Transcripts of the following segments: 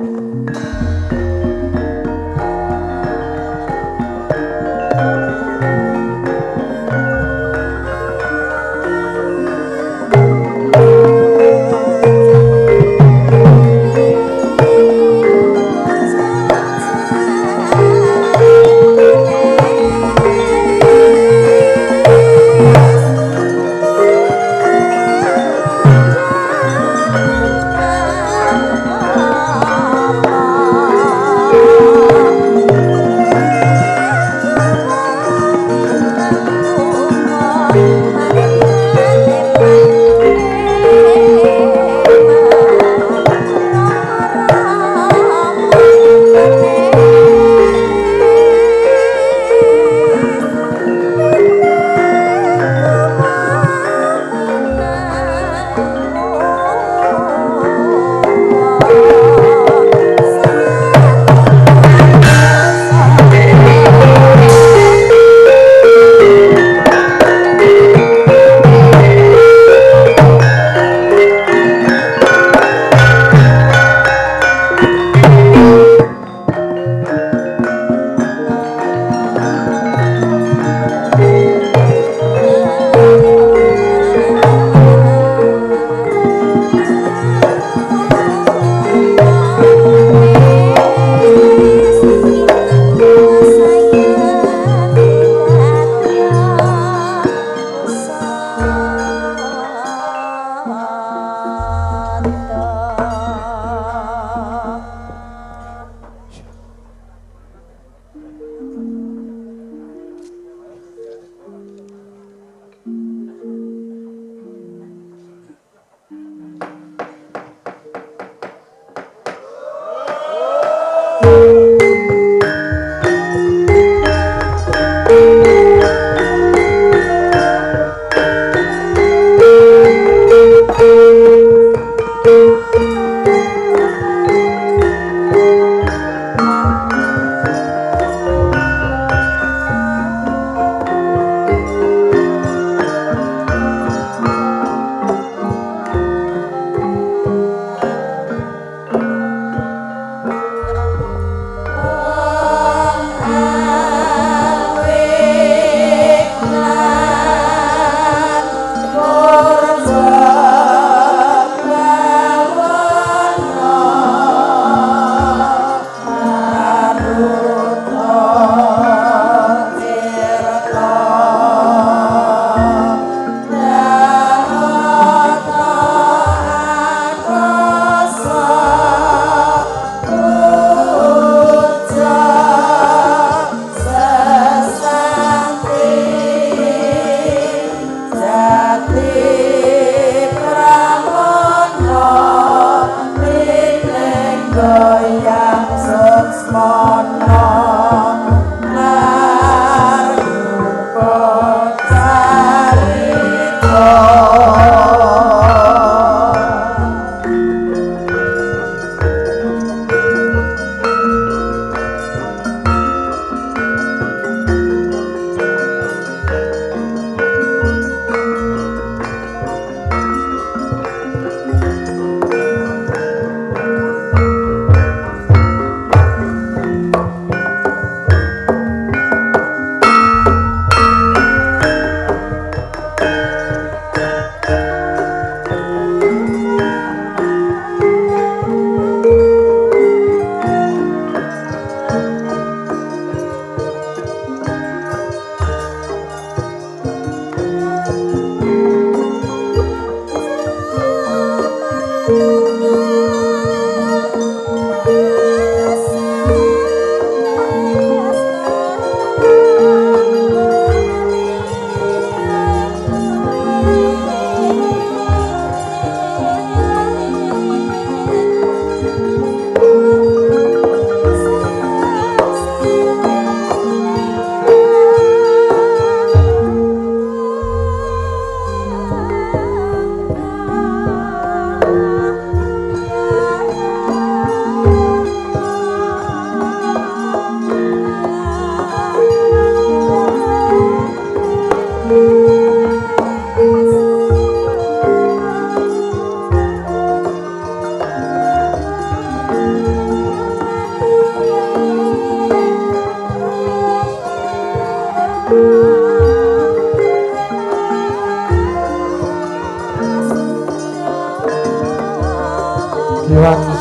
Oh.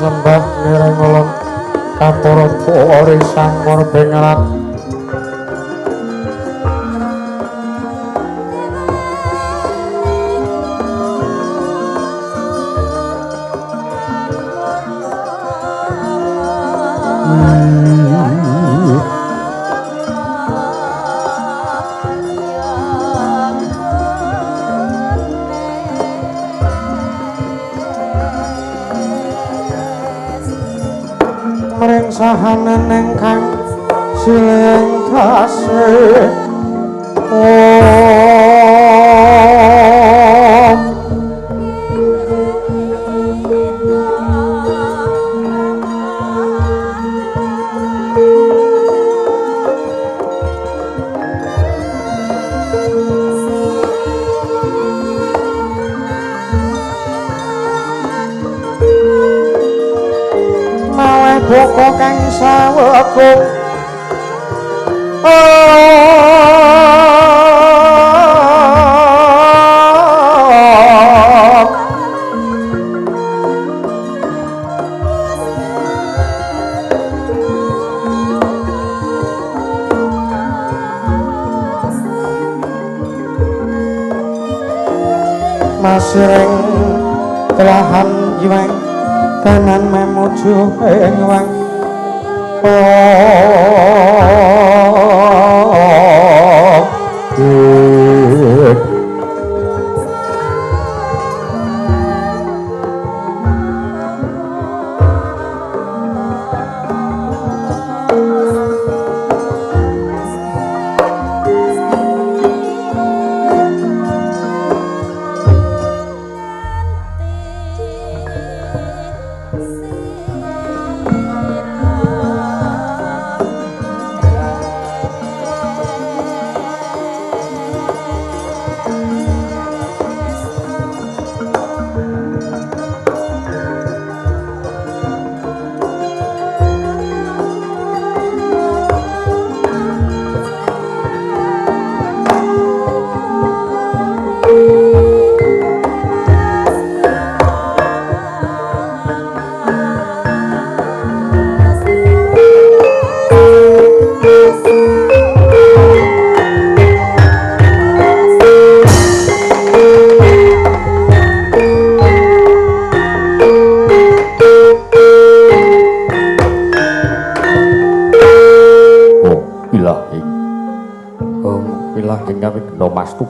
Sembah ngiring ulun katur puri sang murbengrat. Sahanen ingkang siling tasih om boko kang sawegung masiring telahan jiwang kanan memuju ing wang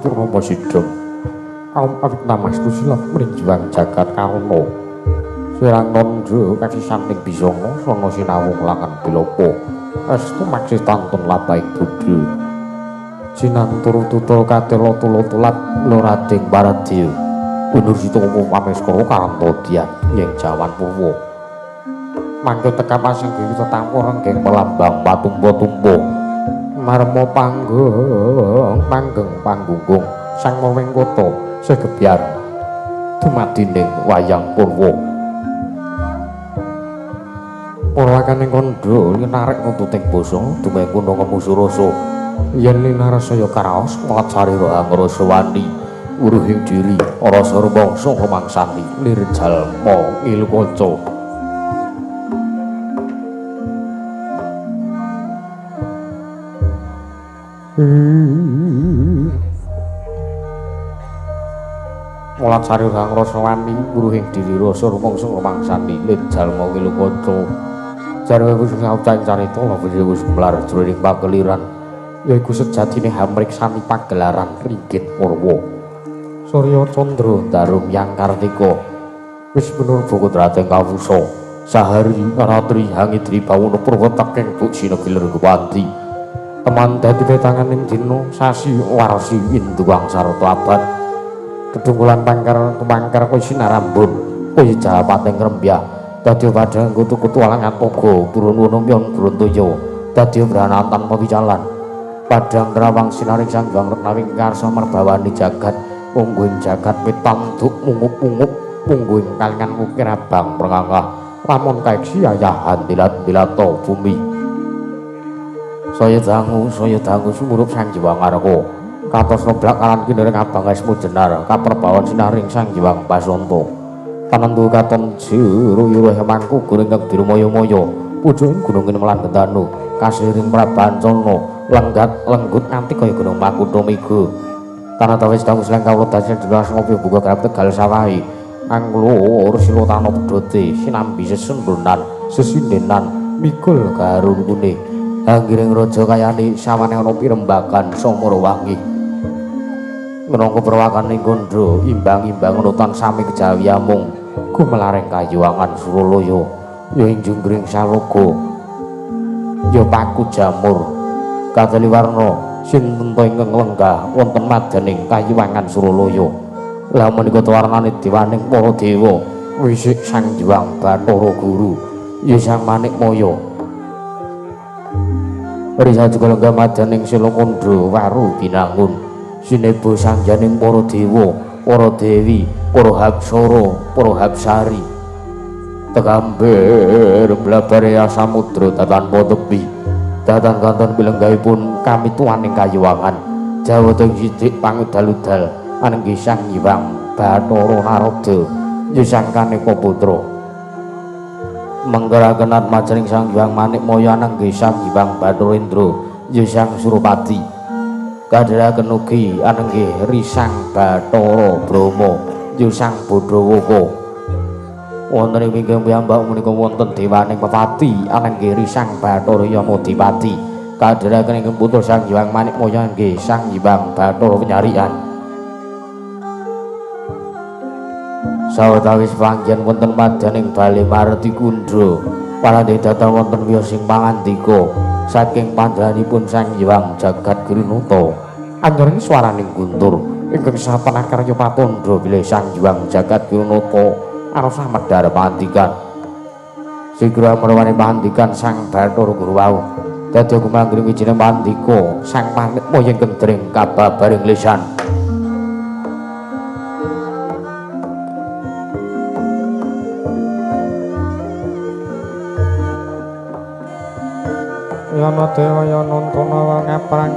Purnama Sidha kaum awitnamastu sila mrinjuwang jagat karana sirang nandha kasisaning bisanga sana sinawung langan bilapa estu maksih tantun lapaing bodho jinantur tutul katela tula-tulat lorading paradya unur sita pameskara karanta diyan ing jawan purwa mangke teka pasangge tetampa renggeng melambang patumpa-tumpa marma panggung panggeng panggunggung sang mawing kota segebyar dumadining wayang purwa purwakaning kandha linarek nuntuting basa dumeh kuna ngemusu rasa yen linarasaya karaos mulat sarira angrasa wani wuruhing diri rasa rumangsa rumangsani lir jalma ngilu kaca. Mulat sarira ngrasa wani wuruhing diri rasa rumangsa rumangsani lir jalma ngilu kaca jarwe wis ngaucang carita lha wis mlar jroning pakeliran yaiku sejatine hamriksani pagelaran ringgit purwa Surya Candra Darum Yang Kartika wis menurba kodrating kawusa sahari ratri hangidri bawana purwa teking buk sinagilir wanti teman dadi petanganing dina sasi warsi induang sarta abad kedungkulan pangkar tumangkar kaya sinarambun kaya japating rembya dadi padhang kutu-kutu alang antoga turun wono myon grantaya dadi branatan pewicalan padhang terawang sinaring sang Hyang Retnawing karsa merbawani jagat mungguing jagat pitanduk mungup-mungup mungguing kalingan ukir abang prengangah lamun kaeksi ayahan dilat-dilata bumi saya dangu sumurup Sang Hyang Arka katos noblak kalan kinireng abang esmu jenar kaperbawan sinaring Sang Hyang Basanta. Tanentu katon jero yura mangku gunung kang dirumaya-maya pucuking gunung melan bendanu kasiring prabancana lenggat lenggut nganti kaya gunung Makutha Mega. Tanah tawis dangu seleng kawula dasen jelas ngopi buka garap Tegal sawahi anglur silotana pedote sinambi sesundhunan sesindenan mikul garun kune anggiring raja kayane sawane ana pirembagan samara wangi minangka perwakaning kandha imbang-imbang nutan sami kejawi amung gumelaring kayuwangan Suralaya ya ing junggring saloga ya paku jamur kadali warna sinten ingkang lenggah wonten madaning kayuwangan Suralaya. Lah menika warnane dewaning para dewa wisik Sang Hyang Bathara Guru ya Sang Manikmaya. Risa juga lenggah madaning Silakandha Waru Binangun sineba sangjaning para dewa, para dewi, para hapsara, para hapsari. Tekamber blabare samudra tanpa tepi. Datan kanton pilenggahipun kami tuaning kayuwangan. Jawata ing sidik pangudal-udal anenggih Sang Hyang Bathara Narada ya Sang Kaneka Putra. Menggeraken atmajaning Sang Hyang Manikmaya anenggih Sang Hyang Bathara Indra ya Sang Surapati. Kadhiraken ugi anenggih Risang Bathara Brahma ya Sang Badhawaka. Wonten ing wingking piyambak menika wonten dewaning pepati anenggih Risang Bathara Yamadipati. Kadhiraken ingkang putra Sang Hyang Manikmaya nggih Sang Hyang Bathara Penyarian. Sawetawis panggihan wonten madaning bale Marti Kundra parande dhateng wonten wiyosing pangandika saking panjenenganipun Sang Hyang Jagat Girinata. Anjoring swaraning guntur ingkang sapen akarya patandha bilih Sang Hyang Jagat Girinata arsa medhar pangandikan. Sigra merwani pangandikan Sang Bathara Guru wau. Dadi gumanggring wijine pandika Sang Manikmaya ingkang dring kababaring lisan. Yana dewa ya nuntuna ngaprang.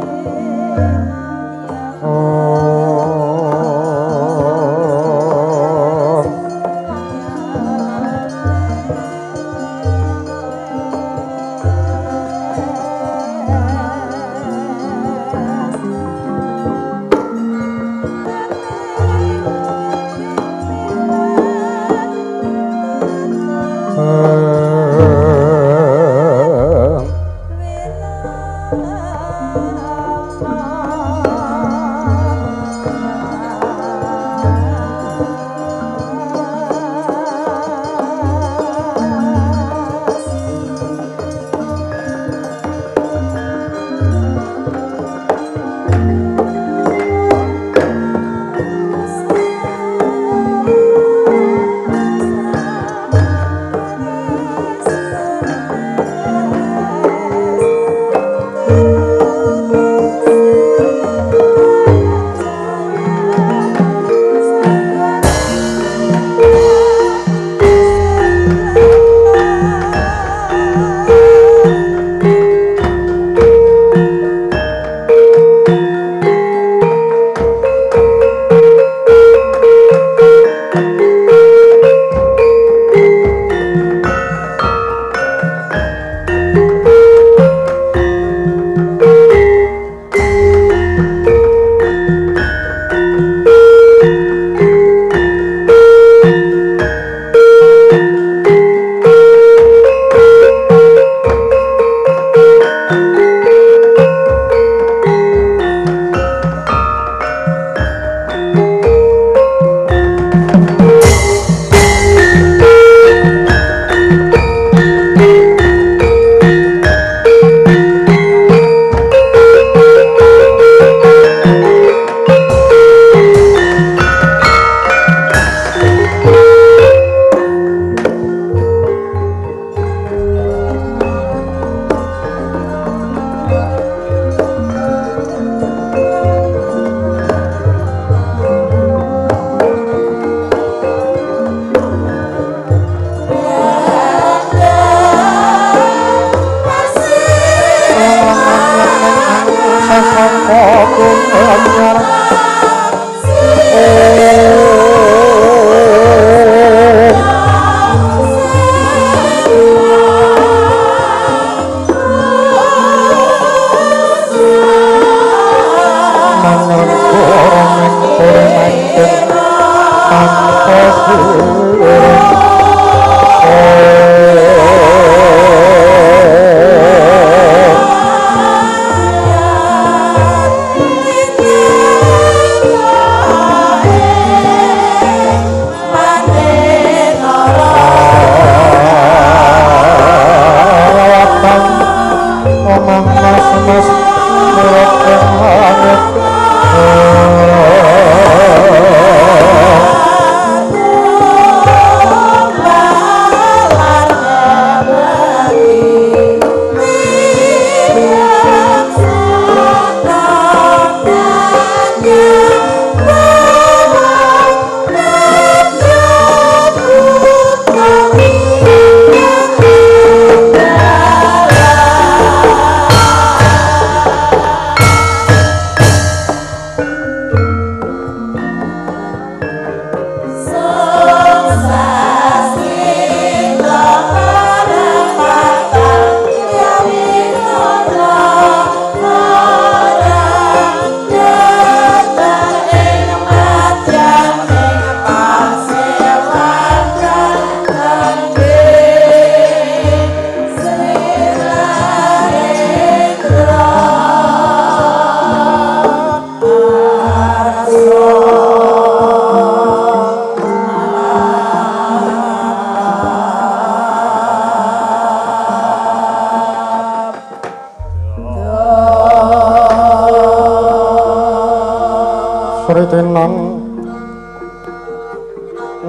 Titinan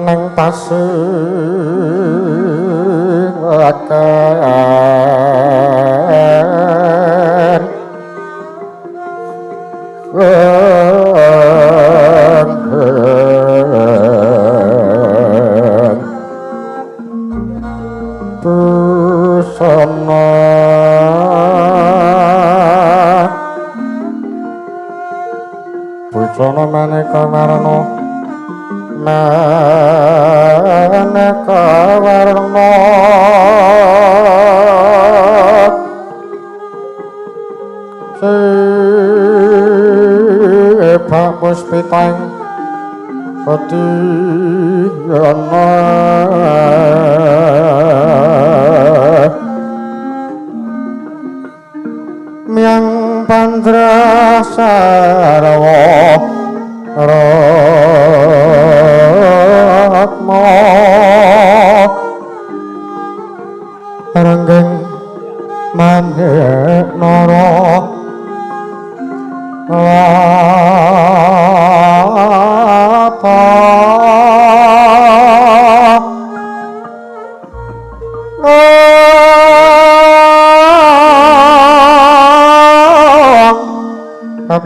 neng pasing akan busana busana maneka warna maneka warna sebab puspitang pediyana miang pandra sarwa ratma ranggeng manik nara lata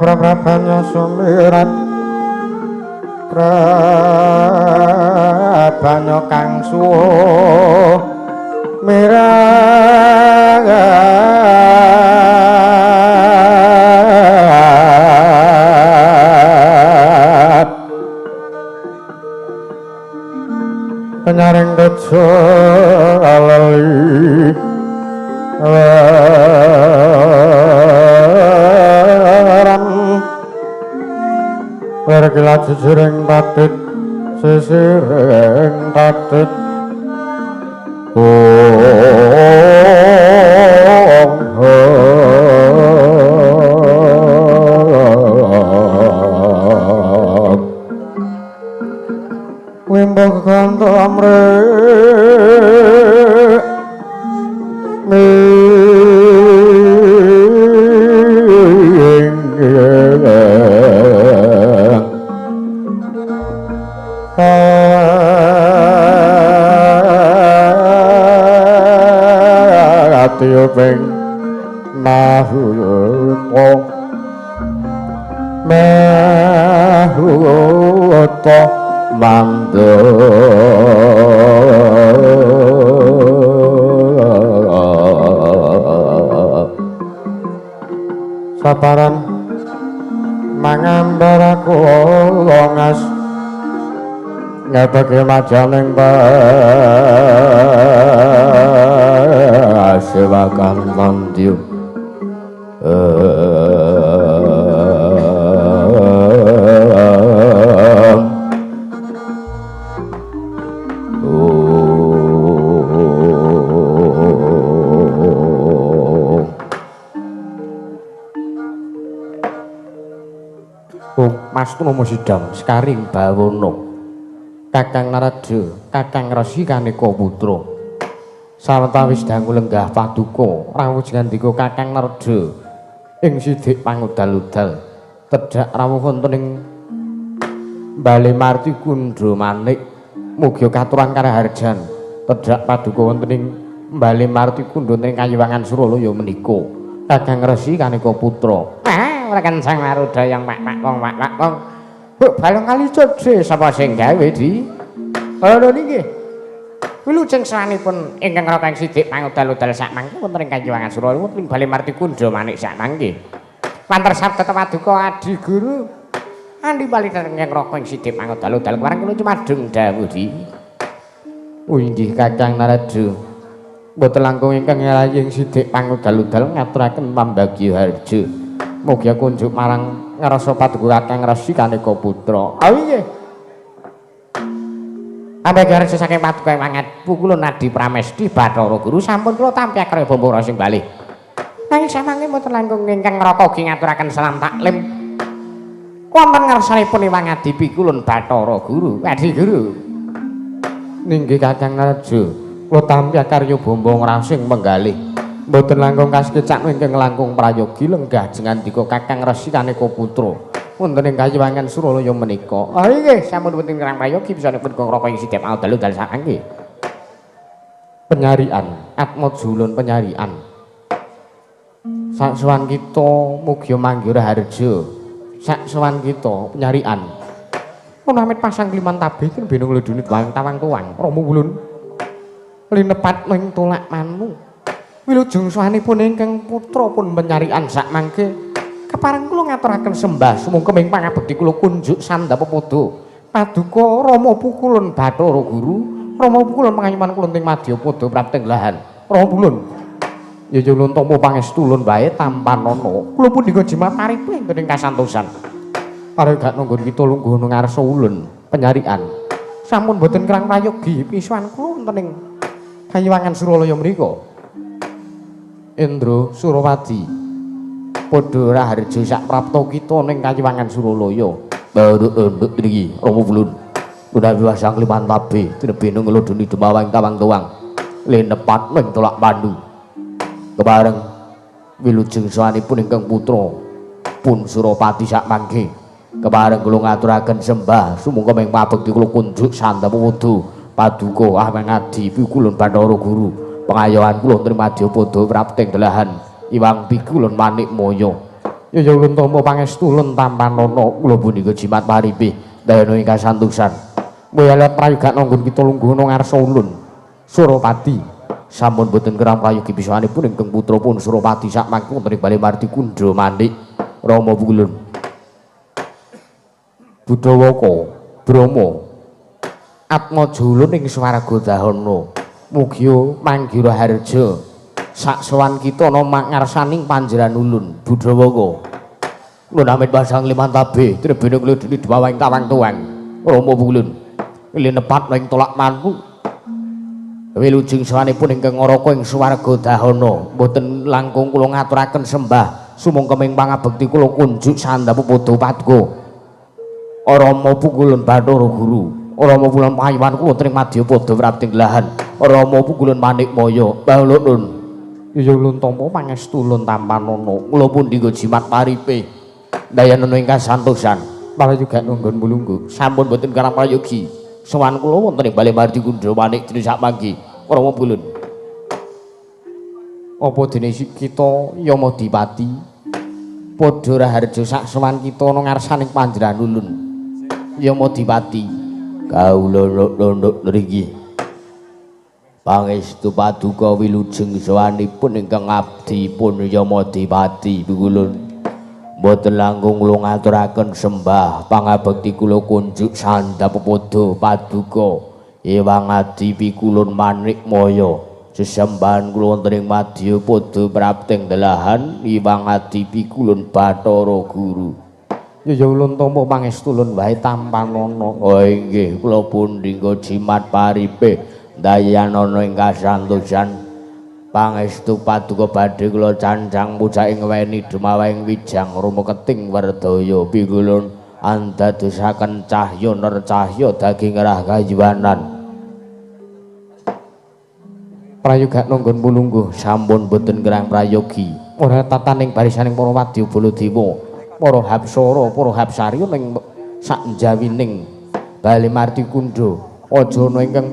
Prabanya sumirat prabanya kang suwo mirat penyaring tejo alali Lerkila sisiring tatit sisiring tatit ong hong wimbo kanto amre Tiuping mahuta mahuta manda saparan mangambar aku ngas ngebeki majaning pasewakan mandya Mas Tunomo Sidam sekaring bawono Kakang Narada, Kakang Resi Kaneka Putra sawetawis dangu lenggah paduka rawuh ngandika Kakang Narada ing sidik pangudal-udal tedhak rawuh wonten ing Bale Marti Kundha Manik mugia katuran karaharjan tedhak paduka wonten ing Bale Marti Kundha ing Kayiwangan Suralaya menika Kakang Resi Kaneka Putra. Ah, ora kencang maruda yang mak-mak wong mak-mak wong. Bu balung kali codhe sapa sing gawe di? Lho niki. Wilujeng sawanipun ingkang raka ing sidik pangudal-udal sak mangke wonten ing Kayiwangan Suralaya wonten ing Bale Marti Kundha Manik sak mangke. Wanter sabda paduka adi guru andi palitan ingkang raka ing sidik pangudal-udal kepareng kula cumadung dawuh di. Oh inggih Kakang Narada. Mboten langkung ingkang nglayi ing sidik pangudal-udal ngaturaken pambagya harja. Mugia kunjuk marang ngrasa paduka Kakang Resi Kaneka Putra. Ah inggih. Pambagya harja saking paduka mangat kula Nadi Pramesti Bathara Guru sampun kula tampi akrya bambara sing balih. Nanging samangke mboten langkung ingkang ngraka ugi ngaturaken salam taklim. Wonten ngarsanipun Iwang Adipi kulun Bathara Guru. Adi Guru. Ninggih Kakang Narada, kula tampi akarya bamba ngrasing menggalih. Mboten langkung kasekecak ingkang langkung prayogi lenggah jengandika Kakang Resi Kaneka Putra. Wonten ing Kayiwangan Suralaya menika. Ah nggih, sampun wonten ingkang prayogi bisanipun ngroko ing sidep dalu-dalu sakmangke. Penyarian, Atmajulun penyarian. Saksowan kita mugi manggih raharja. Saksowan kita penyarian. Ono amit pasang kliman tabih beno ngledune tuang tawang tuang. Rama Wulun linepat ing tolak manu. Wilujeng sowanipun ingkang putra pun penyarian sakmangke. Kepareng kula ngaturaken sembah sumangga ing pangabekti kula kunjuk sandhap pepodo. Paduka Rama Pukulun Bathara Guru, Rama Pukulun pangayoman kula ing madyapada prapting lahan. Rama Pulun. Ya ya ulun tampa pangestu ulun wae tampanana. Kula punika jimat paripe ing kasantosan. Para gak nunggun kita lungguh ngarsa ulun penyarian. Sampun boten kerang prayogi pisuwan kula wonten ing Kayiwangan Suralaya mriku. Indra Surawadi. Padha raharja sak prapta kita ning Kayiwangan Suralaya. Baru niki Rama Pulun. Menawi wasang liman tabe tinebene nglodoni dumawang tawang tuwang. Linepat ning tolak pandu. Kepareng wilujeng sowanipun ingkang putra pun Surapati sak mangke. Kepareng kula ngaturaken sembah sumangga ming pabekti kula kunjuk sandhap wudu paduka ahmeng adi pikulun Bathara Guru. Pengayohan kula wonten madyapada prapting delahan Iwang pikulun manik moyo. Ya ya ulun tampa pangestu ulun tampanana kula punika jimat paripe dayana ing kasantosan. Muyalat prayoga nanggun kita lungguh ngarsa ulun Surapati. Sampun boten kerang prayogi bisanipun ingkang putra pun Surapati sak mangke wonten ing Bale Mardi Kundha Manik Rama Pulun. Budawaka Brahma Atmajulun ing swarga dahana mugia manggih raharja saksowan kita ana ngarsaning panjenengan ulun Budawaka. Ulun amit pasang liman tabe trebene ngledeni dawang tawang tuwang Rama Pulun. Linepat ing tolak mantu. Wilujeng sowanipun ingkang ngaraka ing swarga dahana mboten langkung kula ngaturaken sembah sumangga ing pangabekti kula kunjuk sandhap padha paduka. Rama Pukulun Bathara Guru, Rama Pulun payuwan kula wonten ing madyapada prapting lahan. Rama Pukulun Manik Maya, Balunun. Ya ulun tampa pangestu ulun tampanana. Kula pundi jimat paripe. Dayanana ing kasantosan. Prayoga nunggun mulungguh. Sampun boten karang prayogi. Sowan kula wonten ing Bale Mardi Kundha Manik dene sak mangke. Rama Pulun. Apa dene kita Yamadipati padha raharja sak sowan kita ana ngarsaning panjenengan ulun. Yamadipati kawula nduk ngriki. Pangestu paduka wilujeng sowanipun ingkang abdi pun Yamadipati Pulun. Mboten langkung kula ngaturaken sembah pangabekti kula kunjuk sandhap pepodo paduka Ewang adi pikulun manik maya. Sesembahan kula wonten ing madyapada prapting delahan Iwang adi pikulun Bathara Guru. Ya ya ulun tampa pangestu ulun wae tampanana. Oh inggih kula pundhingga jimat paripe dayanana ing kasantosan. Pangestu paduka badhe kula cancang pucake ngweni dumaweng wijang rumeketing werdaya pikulun andadosaken cahya ner cahya daging rahayuwanan. Prayoga nunggun mulungguh sampun boten kerang prayogi. Ora tataning barisaning para wadya Baladewa, para hapsara, para hapsari ning saknjawining Bale Mardi Kundha. Aja ana ingkang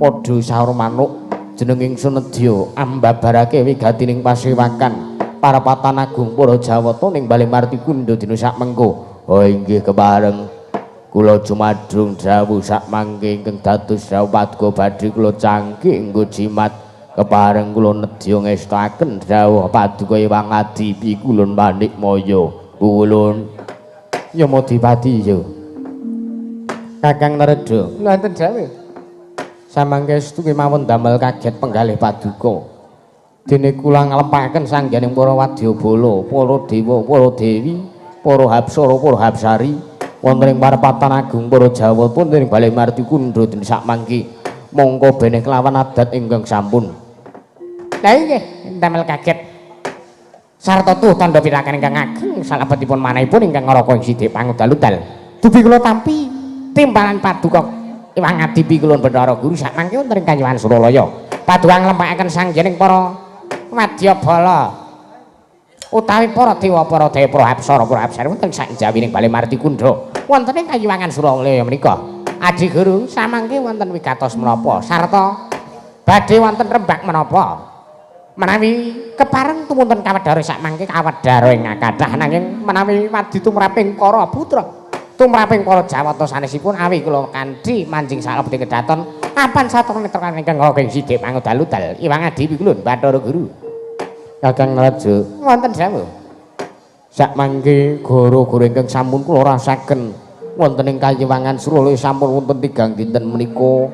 padha saur manuk jeneng ingsun nedya ambabarake wigatining pasewakan parapatan agung para Jawata ning Bale Mardi Kundha dina sak mengko. Oh inggih kepareng kula jumadrung dawuh sak mangke ingkang dados dawuh paduka badhe kula cangkik nggo jimat. Kepareng kula nedya ngestaken dawuh paduka Ewang Adi pikulun Manik Maya. Kulun Yamadipati ya. Kakang Naradha, wonten dawuh. Samangke estu kemawon damel kaget penggalih paduka. Dene kula nglempaken sangganing para wadyabala, para dewa, para dewi, para hapsara, para hapsari wonten ing parapatan agung para Jawata wonten ing Bale Mardi Kundha dene sak mangke. Mongko beneh kelawan adat ingkang sampun. Lah inggih, damel kaget. Sarta tuh tandha pirakan ingkang ageng salebetipun manahipun ingkang ngraka ing sithik pangudal-udal. Dupi kula tampi timbalan paduka Iwang Adi pikulun Bathara Guru sak mangke wonten ing Kanyuwan Suralaya. Paduka nglempakaken sanggening para wadyabala. Utawi para dewa, para dewa, para apsara, para apsari wonten sak jawining Bale Martikundha. Wonten ing Kayiwangan Suralaya menika. Adi Guru samangke wonten wigatos menapa sarta badhe wonten rembak menapa. Menawi kepareng tumunten kawedhara sak mangke kawedhara ing kathah nanging menawi wadi tumraping para putra tumraping para Jawata sanesipun awi kula kanthi manjing salebeting kedaton apan satra netra ingkang ageng sidik pangudal-udal Iwang Adi Pikulun Bathara Guru. Kakang Raja, wonten dawuh. Sakmangke goro-goro ingkang sampun kula rasaken wonten ing Kayiwangan Suralaya sampun wonten tigang dinten menika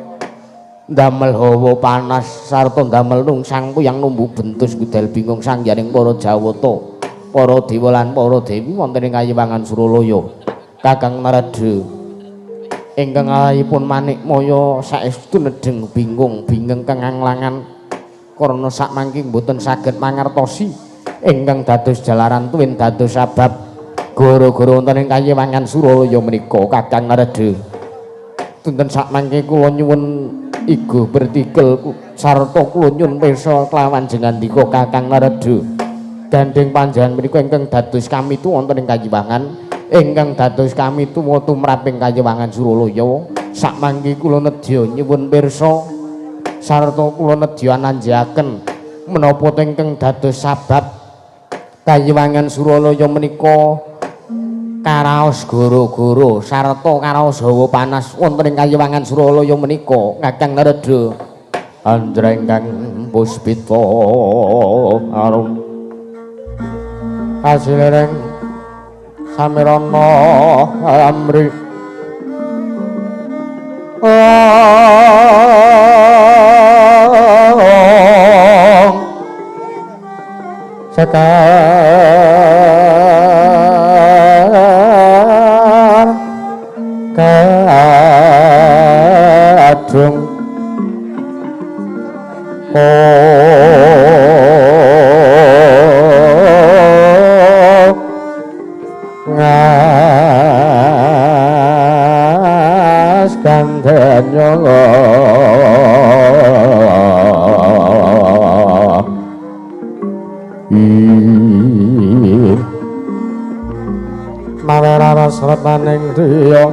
ndamel hawa panas sarta ndamel nungsang puyang numbuk bentus gudel bingung sangyaning para Jawata, para dewa lan para dewi wonten ing Kayiwangan Suralaya. Kakang Narada ingkang alahipun Manikmaya saestu nedheng bingung bingeng kenganglangan karna sakmangke mboten saged mangertosi ingkang dados jalaran tuwin dados sabab gara-gara wonten ing Kayiwangan Suralaya menika. Kakang Narada, dinten sakmangke kula nyuwun igo bertikel sarta kula nyuwun pirsa kelawan jengandika Kakang Narada. Gandheng panjenengan menika ingkang dados kami tuwa wonten ing Kayiwangan, ingkang dados kami tuwa tumraping Kayiwangan Suralaya. Sakmangke kula nedya nyuwun pirsa sarta kula nedya ananjaken menapa ingkang dados sabab Kayiwangan Suralaya menika karaos goro-goro sarta karaos hawa panas wonten ing Kayiwangan Suralaya menika. Kakang Narada, anjreng kang puspita arum kasilireng samirana amri sekar kadung ngas kandhanya maweraras retaning driya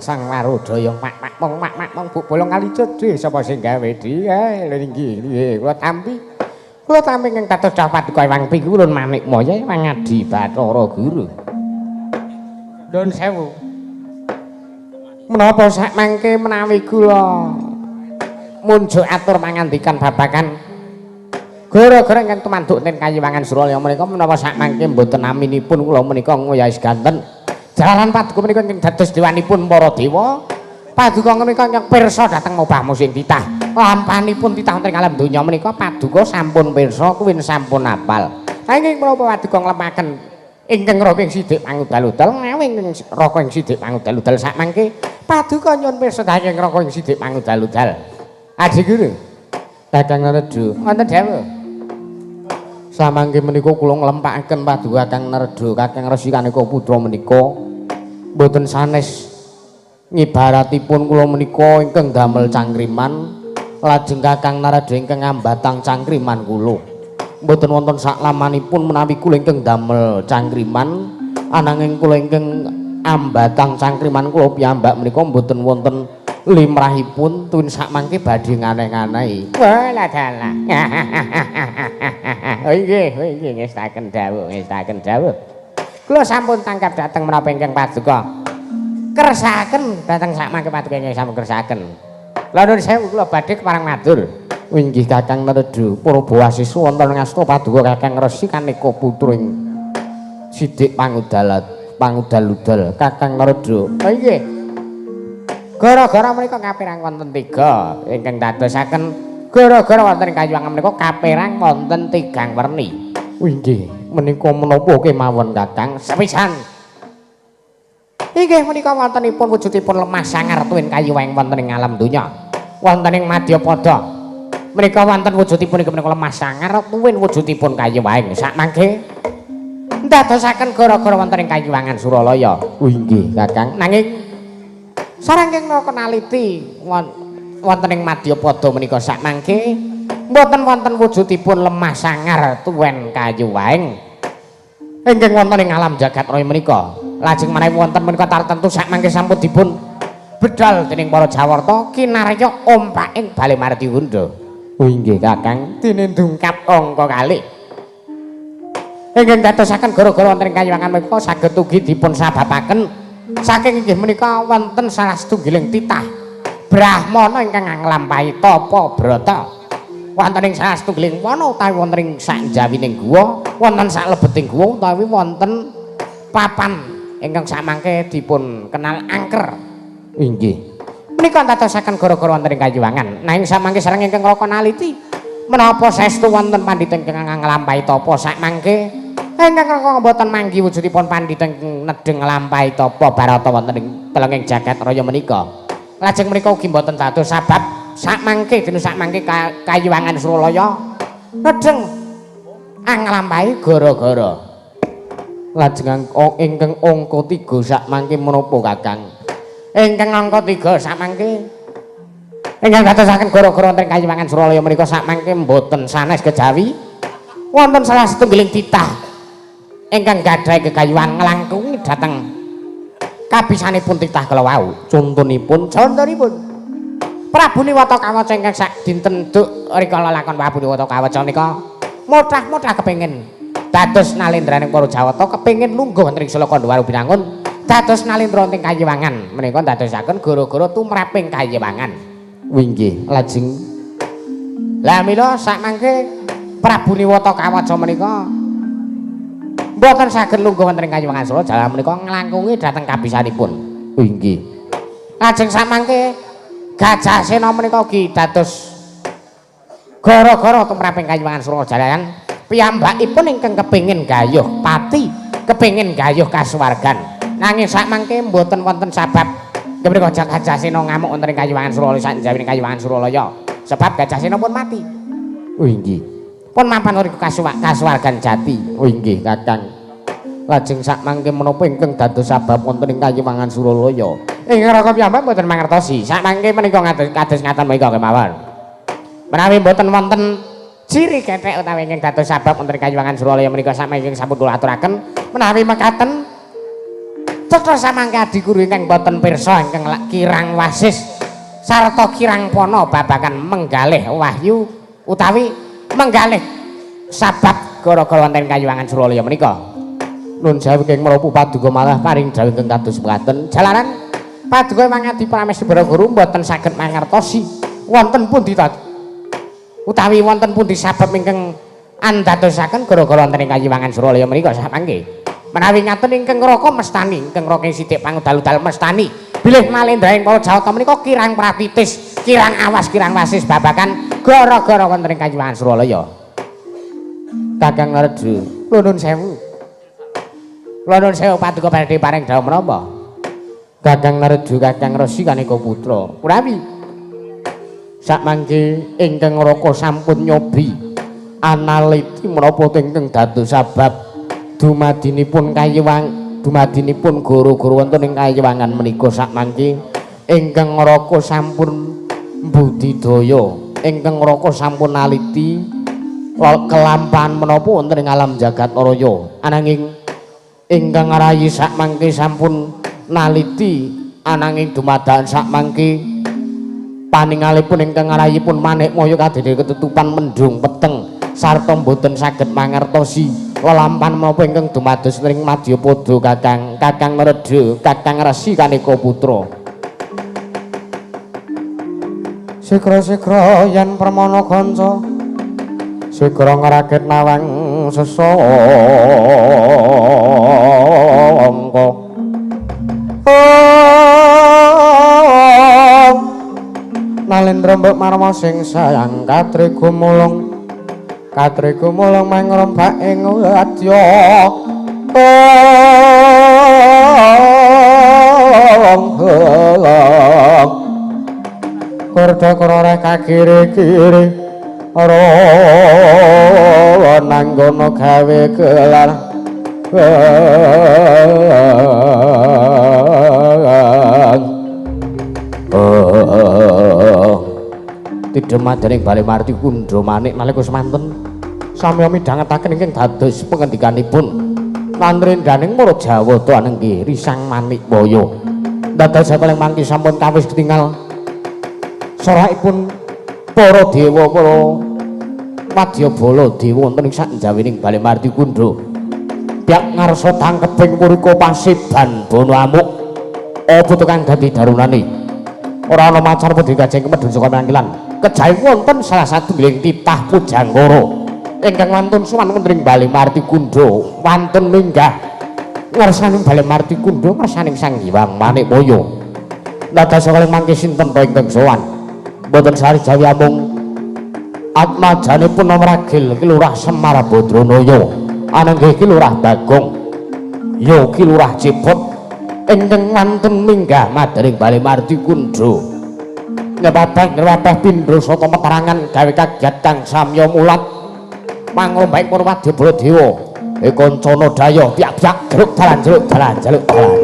Sang Warudaya mak mak mong mak mak mong buk bolong kali cedhe sapa sing gawe dhewe lho nggih kula tampi ingkang dados dawuh paduka Ewang Pikulun Manikmaya Ewang Adi Bathara Guru. Nuwun sewu. Menapa sakmangke menawi kula munjuk atur mangandikan babagan gara-gara ingkang tumanduk ten Kayiwangan Suralaya menika menapa sakmangke mboten aminipun kula menika ngoyahi seganten jalaran paduka menika ingkang dados dewanipun para dewa. Paduka menika ingkang pirsa dhateng mobah musim titah. Lampanipun titah wonten ing alam donya menika paduka sampun pirsa kuwin sampun apal. Nanging menapa paduka nglemaken ingkang raka ing sidik pangudal-udal ngawi ingkang raka ing sidik pangudal-udal sakmangke paduka nyuwun pirsa dhateng raka ing sidik pangudal-udal. Adi Guru. Kakang Narada, wonten dawuh. Samangke menika kula nglempakaken paduka Kakang Narada, Kakang Resi Kaneka Putra menika mboten sanes ngibaratipun kula menika ingkang damel cangkriman lajeng Kakang Narada ingkang ngambatang cangkriman kula. Mboten wonten saklamanipun menawi kula ingkang damel cangkriman ananging kula ingkang ambatang cangkriman kula piyambak menika mboten wonten limrahipun tuwin sakmangke badhe nganeh-anehi. Walah dalah. Oh nggih, nggih ngestaken dawuh, ngestaken dawuh. Kula sampun tangkap dhateng menapa ingkang paduka kersakaken dhateng sakmangke paduka ingkang sampun kersakaken. Lha nuwun sewu kula badhe kepareng matur. Inggih Kakang Narada, para bawasiswa wonten ngasta paduka Kakang Resi Kaneka Putra ing sidik pangudal-udal Kakang Narada. Oh nggih. Gara-gara menika kapirang wonten tiga ingkang dadosaken Gara-gara wonten ing Kayiwangan menika kaperang wonten tigang werni. Inggih, menika menapa kemawon Kakang? Sepisan inggih menika wontenipun wujudipun lemah sangar tuwin kayiwang wonten ing alam donya. Wonten ing Madyapada menika wonten wujudipun inggih menika lemah sangar tuwin wujudipun kayiwang. Sakmangke ndadosaken gara-gara wonten ing Kayiwangan Suralaya. Inggih, Kakang. Nanging sareng naliti wonten ing Madyapada menika sakmangke mboten wonten wujudipun lemah sangar tuwin kayiwang ingkang wonten ing alam jagat raya menika. Lajeng menawi wonten menika tartemtu sakmangke sampun dipun bedal dening para Jawarta kinarya ompaking Bale Mardiwunda. Inggih, Kakang. Dene ndungkap angka kalih ingkang dadosaken gara-gara wonten ing Kayiwangan menika saged ugi dipun sababaken saking inggih menika wonten salah setunggiling titah brahmana ingkang nglampahi tapa brata wonten ing salah setunggiling wana utawi wonten ing sakjawining guwa, wonten saklebeting guwa utawi wonten papan ingkang samangke dipun kenal angker. Inggih. Menika ndadosaken gara-gara wonten ing Kayiwangan. Nanging samangke sareng ingkang Raka naliti menapa saestu wonten pandhita ingkang nglampahi tapa sakmangke ingkang Raka mboten manggi wujudipun pandhita ingkang nedheng nglampahi tapa barata wonten ing telenging jagat raya menika. Lajeng menika ugi mboten dados sabab sakmangke dene sakmangke Kayiwangan Suralaya nedheng nglampahi gara-gara. Lajeng ingkang angka 3 sakmangke menapa Kakang? Ingkang angka 3 sakmangke ingkang dadosaken gara-gara wonten Kayiwangan Suralaya menika sakmangke mboten sanes kejawi wonten salah setunggiling titah ingkang gadhahi kekayuan nglangkungi dhateng kabisanipun titah kala wau. Contonipun Prabu Niwata Kawaca ingkang sak dinten duk rikala lakon Prabu Niwata Kawaca nika mothah-mothah kepengin dados nalendraning para Jawata, kepengin lungguh wonten ing Sela Kandha Binangun dados nalendra wonten Kayiwangan menika ndadosaken gara-gara tumraping Kayiwangan. Inggih, lajeng lah mila sakmangke Prabu Niwata Kawaca menika mboten saged lungguh wonten ing Kayiwangan Sura jalaran menika nglangkungi dhateng kabisanipun. Inggih. Lajeng sakmangke Gajah Sena menika ugi dados gara-gara tumraping Kayiwangan Sura jalaran piyambakipun ingkang kepengin gayuh pati, kepengin gayuh kasuwargan. Nanging sakmangke mboten wonten sabab menika Gajah Sena ngamuk wonten ing Kayiwangan Suralaya sakjawine Kayiwangan Suralaya. Sebab Gajah Sena pun mati. Inggih. Pun mapan uriku kasuwargan jati. Inggih, Kakang. Lajeng sakmangke menapa ingkang dados sabab wonten ing Kayiwangan Suralaya? Ingkang Raka piyambak mboten mangertosi. Sakmangke menika kados ngaten menika kemawon. Menawi mboten wonten ciri kethek utawi ingkang dados sabab wonten Kayiwangan Suralaya menika sakmangke sampun kula aturaken, menawi mekaten cetha samangke adiguru ingkang boten pirsa ingkang kirang wasis sarta kirang pana babagan menggalih wahyu utawi menggalih sabab gara-gara wonten Kayiwangan Suralaya menika. Nun sewu ing menapa paduka malah paring dawuh ingkang kados mekaten. Jalaran paduka Mangadi Pramesti Baraguru mboten saged mangertosi wonten pundi utawi wonten pundi sabab ingkang andadosaken gara-gara wonten ing Kayiwangan Suralaya menika samangke. Menawi ngaten ingkang Raka mestani, ingkang Raka sithik pangudal-udal mestani bilih nalendra ing para Jawata menika kirang pratitis, kirang awas, kirang wasis babagan gara-gara wonten ing Kayiwangan Suralaya. Kakang Narda, nuwun sewu. Kula nuwun sewu paduka badhe paring dawuh menapa? Kakang Narda, Kakang Resi Kaneka Putra. Urawi sakmangke ingkang Raka sampun nyobi analiti menapa ingkang dados sabab dumadinipun kayiwang dumadinipun goro-goro wonten ing Kayiwangan menika sakmangke ingkang Raka sampun budidaya, ingkang Raka sampun naliti kelampahan menapa wonten ing alam jagat raya. Ananging ingkang rayi sakmangke sampun naliti ananging dumadakan sakmangke paningalipun ingkang ngarayipun manik moyo kadene ketutupan mendung peteng sarta mboten saged mangertosi lelampahan menapa ingkang dumados ring Madyapada. Kakang, Kakang Narda, Kakang Resi Kaneka Putra. Sigra-sigra yen permana kanca sigra ngrakit nawang sesangka. Nalendra mbok marma sing sayang katri gumulung katri gumulung mangrombak ing wadya. Kurda krore kakiri-kiri ora nanggono gawe gelar. Tidhemadening Bale Marti Kundha Manik nalika semanten samya midhangetaken ingkang dados pengendikanipun landrendaning para Jawata anenggi Risang Manikmaya. Dados saking mangki sampun kawis ketingal sorakipun para dewa para wadyabala dewa wonten ing sakjawining Bale Marti Kundha. Pihak ngarsa tangkeping murika pasiban bono amuk apa to kang dadi darunane? Ora ana macar padha kajeng kemedhun saka mangkilan. Kejawi wonten salah satunggiling titah pujanggara ingkang wantun sowan wonten ing Bale Marti Kundha wantun minggah ngersaning Bale Marti Kundha ngersaning Sang Hyang Manikmaya. Dados saking mangke sinten to ingkang sowan? Mboten sari jawi amung atmajanipun Ragil Ki Lurah Semar Badranaya anenggih Ki Lurah Bagong ya Ki Lurah Cepot ingkang wantun minggah madering Bale Marti Kundha. Nyebabah pindha sata meterangan gawe kaget kang samya mulat mangrombaing para wadyabala dewa. Kancana daya piak-piak jeruk dalan jeruk dalan jeruk dalan.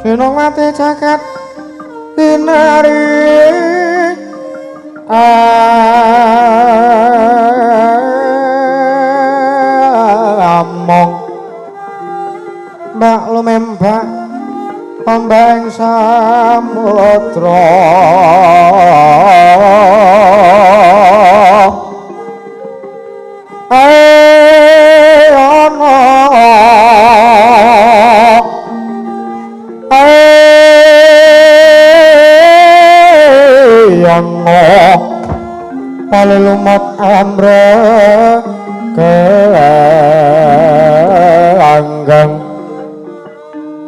Sinongwati jagat tinari among mbak lumembak ombak samudra palelumot amre keanggang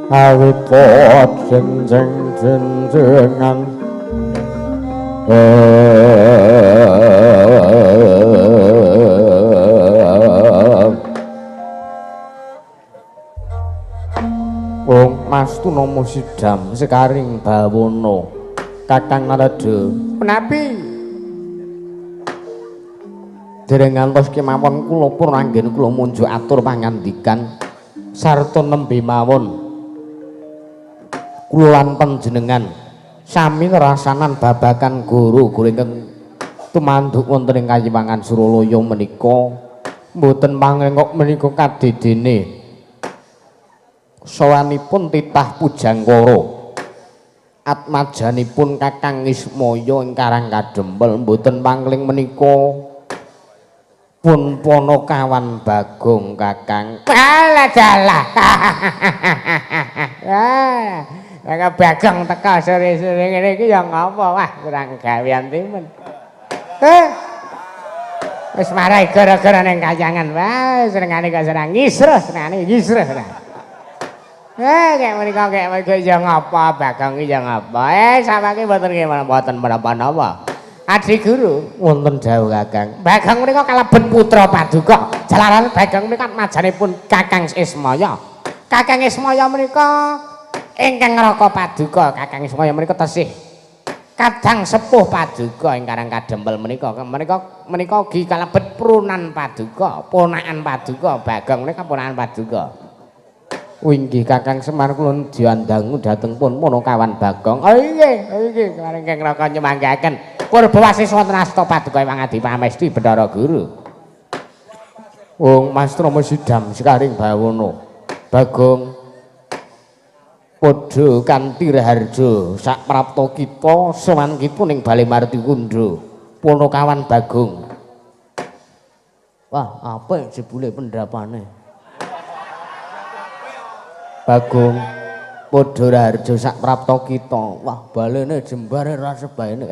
awipot jenjeng jenjengan Mas Tunama Sidam sekaring bawana. Kakang Narada, Menapi dereng ngantos kemawon kula purna anggen kula munjuk atur pangandikan sarta nembe mawon kula lan panjenengan sami nerasanan babakan goro-goro ingkang tumanduk wonten ing Kayiwangan Suralaya menika. Mboten pangrengok menika kadedene sowanipun titah pujangkara atmajanipun Kakang Ismaya ing Karang Kadempel. Mboten pangling menika pun Panakawan Bagong Kakang. Alah dalah. Wah, Bagong teka sore-sore ngene iki ya ngapa? Wah, kurang gawean timen. Wis marai gara-gara ning kayangan. Wah, senengane kok seneng ngisruh, senengane ngisruh. Kek menika kek menika ya ngapa Bagong iki ya ngapa? Samake mboten nggih mboten menapa-napa. Adi guru wonten dawuh Kakang. Bagong menika kalebet putra paduka. Jalaran Bagong menika majanipun Kakang Ismaya. Kakang Ismaya menika ingkang ngraka paduka. Kakang Ismaya menika tesih kadang sepuh paduka ing Karang Kadempel menika. Menika menika ugi kalebet prunan paduka, ponakan paduka. Bagong menika ponakan paduka. Inggih Kakang Semar, kula diandangu dhateng pun Panakawan Bagong. Oh inggih, inggih kemarin ingkang ngraka nyemanggaken purba wasis wonten asta paduka Hyang Adi Pamesti Bathara Guru. Wong Mas Trama Sidam sekaring bawana. Bagong padha kanthi raharja sak prapta kita sowan kita ning Bale Martikundha. Panakawan Bagong. Wah, apik jebule pendapane. Bagong padha raharja sak prapta kita. Wah, balene jembare ra sebaene.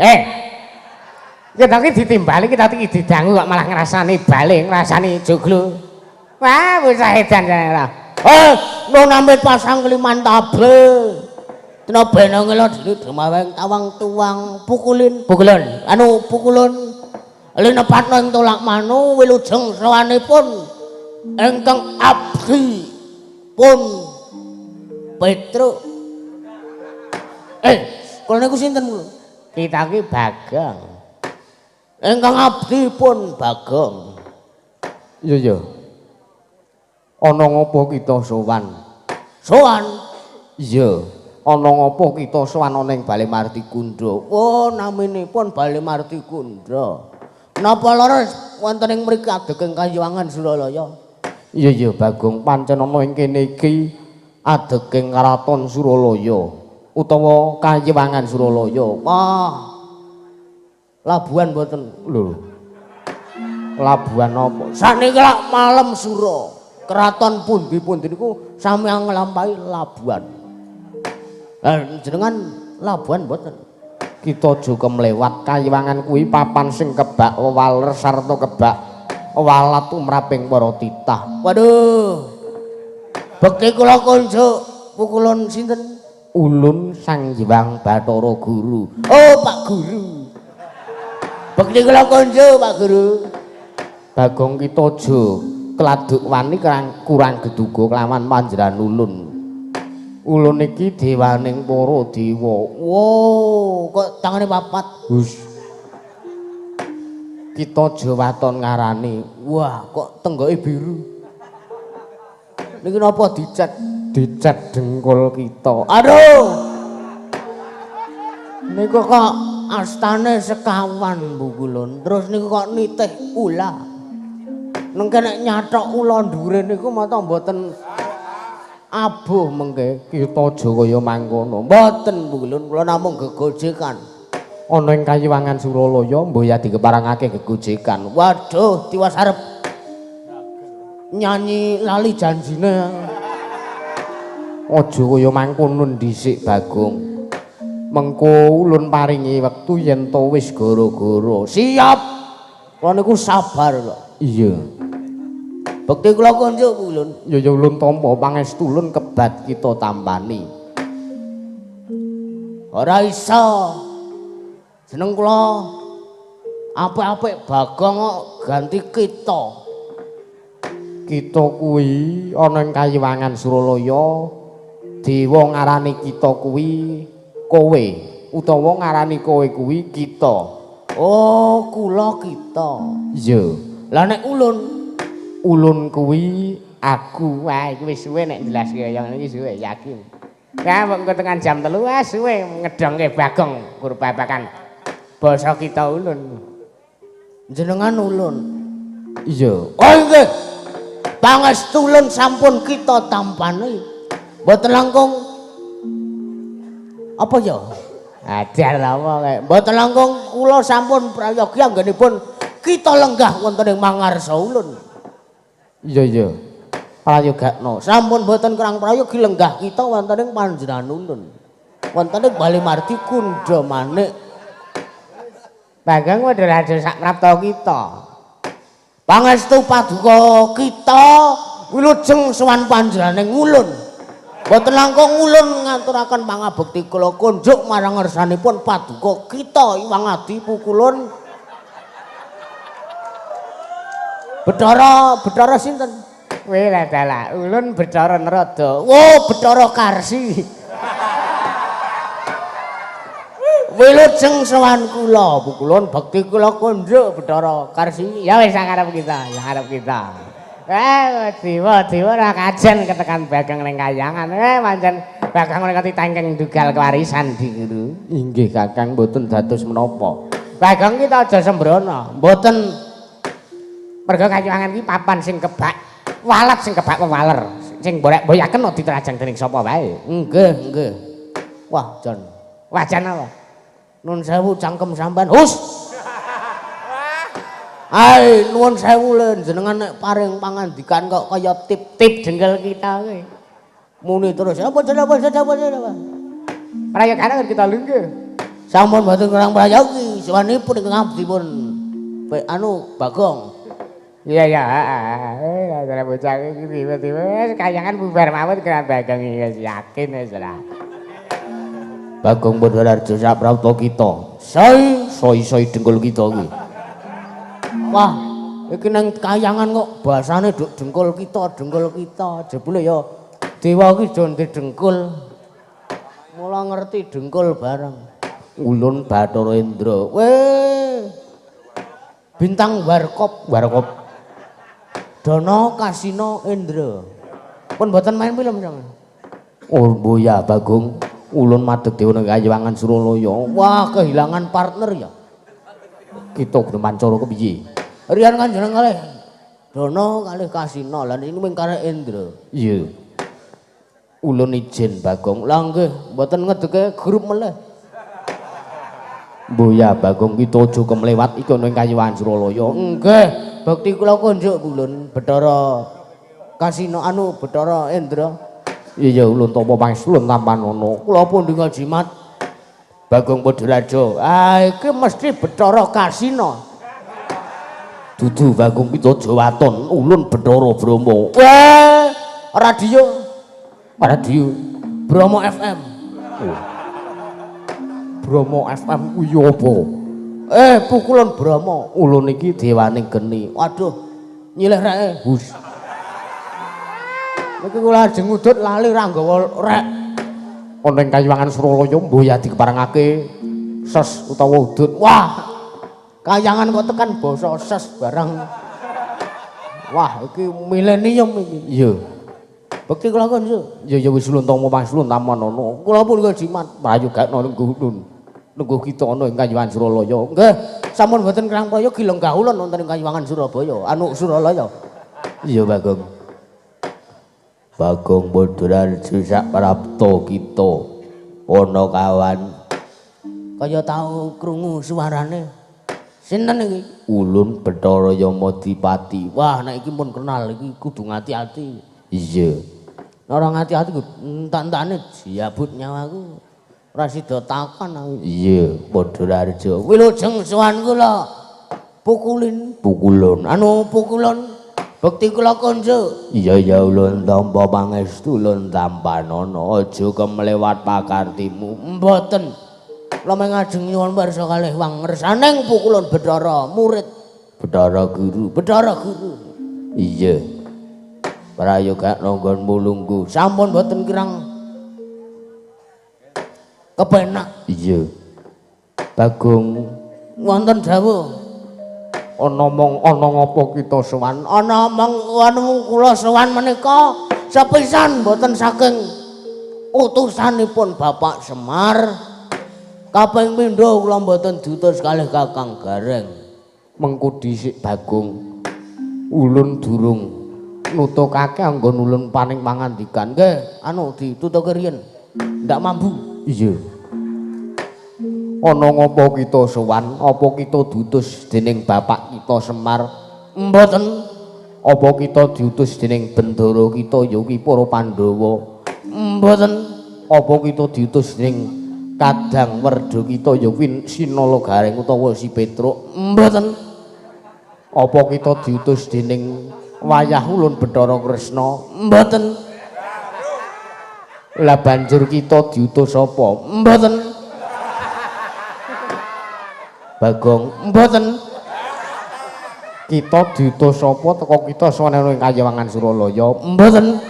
Kita iki ditimbali, kita iki didangu kok malah ngrasani bale, ngrasani joglo. Wah, bocah edan jane ora. No namit pasang keliman tabe. Tena bena ngelo diri demaweng tawang tuang pukulin. Pukulun. Anu pukulun linepatno ing tolak manu wilujeng sawanipun ingkang abdi pun Petruk. Kula niku sinten kula? Kita iki Bagong. Ingkang abdi pun Bagong. Iya iya. Ana ngopo kita sowan? Sowan? Iya. Ana ngopo kita sowan ana ing Bale Martikundha? Oh, naminipun Bale Martikundha. Napa leres wonten ing mriki adeging Kayiwangan Suralaya? Iya iya Bagong, pancen ana ing kene iki adeging Karaton Suralaya utawa Kayiwangan Suralaya. Wah. Labuhan mboten lho. Labuhan apa? Sakniki lak malem sura. Keraton pundi-pundi niku sami nglampahi labuhan. Lah jenengan labuhan mboten? Kita aja kemlewat Kayiwangan kuwi papan sing kebak wewaler sarta kebak walat tumraping para titah. Waduh. Bekti kula kunjuk pukulun sinten? Ulun Sang Hyang Bathara Guru. Oh, Pak Guru. Bekti kula kunjuk Pak Guru. Bagong kita aja keladuk wani kurang geduga kelawan panjenengan ulun. Ulun iki dewaning para dewa. Wow, kok tangane papat? Hus. Kita aja waton ngarani. Wah, kok tenggoke biru. Niki napa dicat? Dicat dengkul kita. Aduh. Niku kok astane sekawan Bu Kulun. Terus niku kok nitih ula. Nengke nek nyathok ula ndure niku mata mboten abuh mengke. Kita aja kaya mangkono. Mboten Bu Kulun, kula namung gegojekan. Ana ing Kayiwangan Suralaya mboya dikeparangake gegojekan. Waduh, tiwas arep nyanyi lali janjine. Aja kaya mangkono dhisik Bagong. Mengko ulun paringi wektu yen to wis gara-gara. Siap. Kula niku sabar kok. Iya. Bekti kula kunjuk ulun. Ya ya ulun tampa pangestu ulun kebat kita tampani. Ora iso. Jeneng kula apik-apik Bagong kok ganti kita. Kita kuwi ana ing Kayiwangan Suralaya Dewa ngarani kita kuwi kowe utawa ngarani kowe kuwi kita. Oh, kula kita. Iya. Lah nek ulun, ulun kuwi aku. Wah, iki wis suwe nek jelaske kaya ngene iki suwe yakin. Lah kok engko tekan jam 3 wah suwe ngedongke Bagong gur babakan basa kita ulun. Jenengan ulun. Iya. Oh nggih. Pangestu ulun sampun kita tampani. Mboten langkung apa ya? Ajar apa kaya mboten langkung kula sampun prayogi anggenipun kita lenggah wonten ing mangarsa ulun. Iya iya. Prayogakno. Sampun mboten kurang prayogi lenggah kita wonten ing panjenengan ulun. Wonten ing Bali Mardi Kundha Manik. Bagong padha raja sak prapta kita. Pangestu paduka kita wilujeng sowan panjenenganing ulun. Mboten langkung ulun ngaturaken pangabekti kula kunjuk marang ngersanipun paduka kita Iwang Adi pukulun Betara, Betara sinten? Kowe lah dalah, ulun Betara Narada. Oh, Betara Karsi. Wilujeng sowan kula, pukulun bekti kula kunjuk Betara Karsi. Ya wis arep kita, ya arep kita. Dewa, dewa ora kajen ketekan Bagong ning kayangan. Pancen Bagong menika titengkeng dugal kewarisan di guru. Inggih Kakang, mboten dados menapa. Bagong kita aja sembrono, mboten. Mergo kayangan iki papan sing kebak walet, sing kebak wewaler, sing borek-boyaken diterajang dening sapa wae. Nggih, nggih. Wah, jan. Wah, jan apa? Nun sewu cangkem sampean. Hus. Ai, nuwun sewu lho jenengan nek paring pangandikan kok kaya tip-tip jengkel kita kowe. Muni terus. Apa jeneng apa jeneng apa jeneng. Prayogane kita lungguh. Sampun mboten kurang prayogi, sowanipun ingkang abdi pun anu Bagong. Iya ya, heeh. Ora bocah iki tiba-tiba kayangan bubar mawon kena Bagong iki yakin wis lah. Bagong Badarjo sak prapta kita. Soi, soi-soi dengkul kita iki. Wah, iki nang kayangan kok bahasane duk dengkul kita, dengkul kita. Jebule ya dewa iki do ndek dengkul. Mula ngerti dengkul bareng. Ulun Bathara Indra. Weh. Bintang Warkop, Warkop. Dono Kasino Indra. Pun mboten main film sampean. Oh, ya Bagong. Ulun madeg dewa nang Kayangan Suralaya. Wah, kehilangan partner ya. Kita kudu mancara kepiye? Riyan kan jeneng kalih Dono kalih Kasino, lah niki mung karek Indra. Iya. Ulun izin Bagong. Lah nggih, mboten ngedeke grup meleh. Mboya Bagong kita aja kemlewat iki ana ing Kayangan Suralaya. Nggih, bekti kula kunjuk ulun Bathara Kasino anu Bathara Indra. Iya ulun tampa pangestu ulun tampanana. Kula pundi jimat Bagong Badarjo. Ah iki mesti Bathara Kasino. Dudu Bagong kita aja waton, ulun Bathara Brahma. Weh, radio. Radio Bromo FM. Oh. Bromo FM kuwi apa? Pukulun Bromo. Ulun iki dewaning geni. Waduh, nyilih reke. Hus. Niki kula ajeng ngudut lali ra nggawa rek. Ana ing Kayangan Suralaya mbuh ya dikeparengake ses utawa udut. Wah. Kayangan kok tekan basa ses barang. Wah, iki milenium iki. Iya. Bekti kula kon, Su. Ya ya wis ulun tampa pangestu ulun tampanana. Kula pun jimat prayogakno lungguh ulun. Lungguh kita ana ing Kayangan Suralaya. Nggih, sampun mboten kirang prayogi lenggah ulun wonten ing Kayangan Surabaya, anu Suralaya. Iya, Bagong. Bagong Badarjo sak prapta kita ana kawan. Kaya tau krungu suarane. Sinten iki? Ulun Bathara Yamadipati. Wah, nek iki pun kenal iki kudu ngati-ati. Iya. Nek ora ngati-ati entak-entakane jabut nyawaku. Ora sida takon aku. Iya, Badarjo. Wilujeng sowan kula. Pukulin, pukulun. Anu pukulun. Bekti kula konjo. Iya ya ulun tampa pangestu ulun tampanana aja kemlewat pakartimu. Mboten. Kula mung ngajeng nyuwun pirsa kalih wang ngersaning pukulun Bathara murid. Bathara guru. Bathara guru. Iya. Prayogakno nggonmu lungguh. Sampun mboten kirang Kepenak. Iya. Bagong wonten dawuh. Ana mong ana ngapa kita sowan? Ana mong anu kula sowan menika sepisan mboten saking utusanipun Bapak Semar. Kaping pindho kula mboten diutus kalih Kakang Gareng. Mengko dhisik Bagong. Ulun durung nutukake anggon ulun paning pangandikan. Nggih, anu ditutuke riyen. Ndak mambu. Iya. Ana ngapa kita sowan? Apa kita diutus dening bapak kita Semar? Mboten. Apa kita diutus dening bendara kita ya kuwi para Pandhawa? Mboten. Apa kita diutus dening kadang werda kita ya kuwi Sinala Gareng utawa si Petruk? Mboten. Apa kita diutus dening wayah ulun Bathara Kresna? Mboten. Lah banjur kita diutus apa? Mboten. Bagong, mboten. Kita diutus apa teko kita sowan ing Kayewangan Suralaya? Mboten.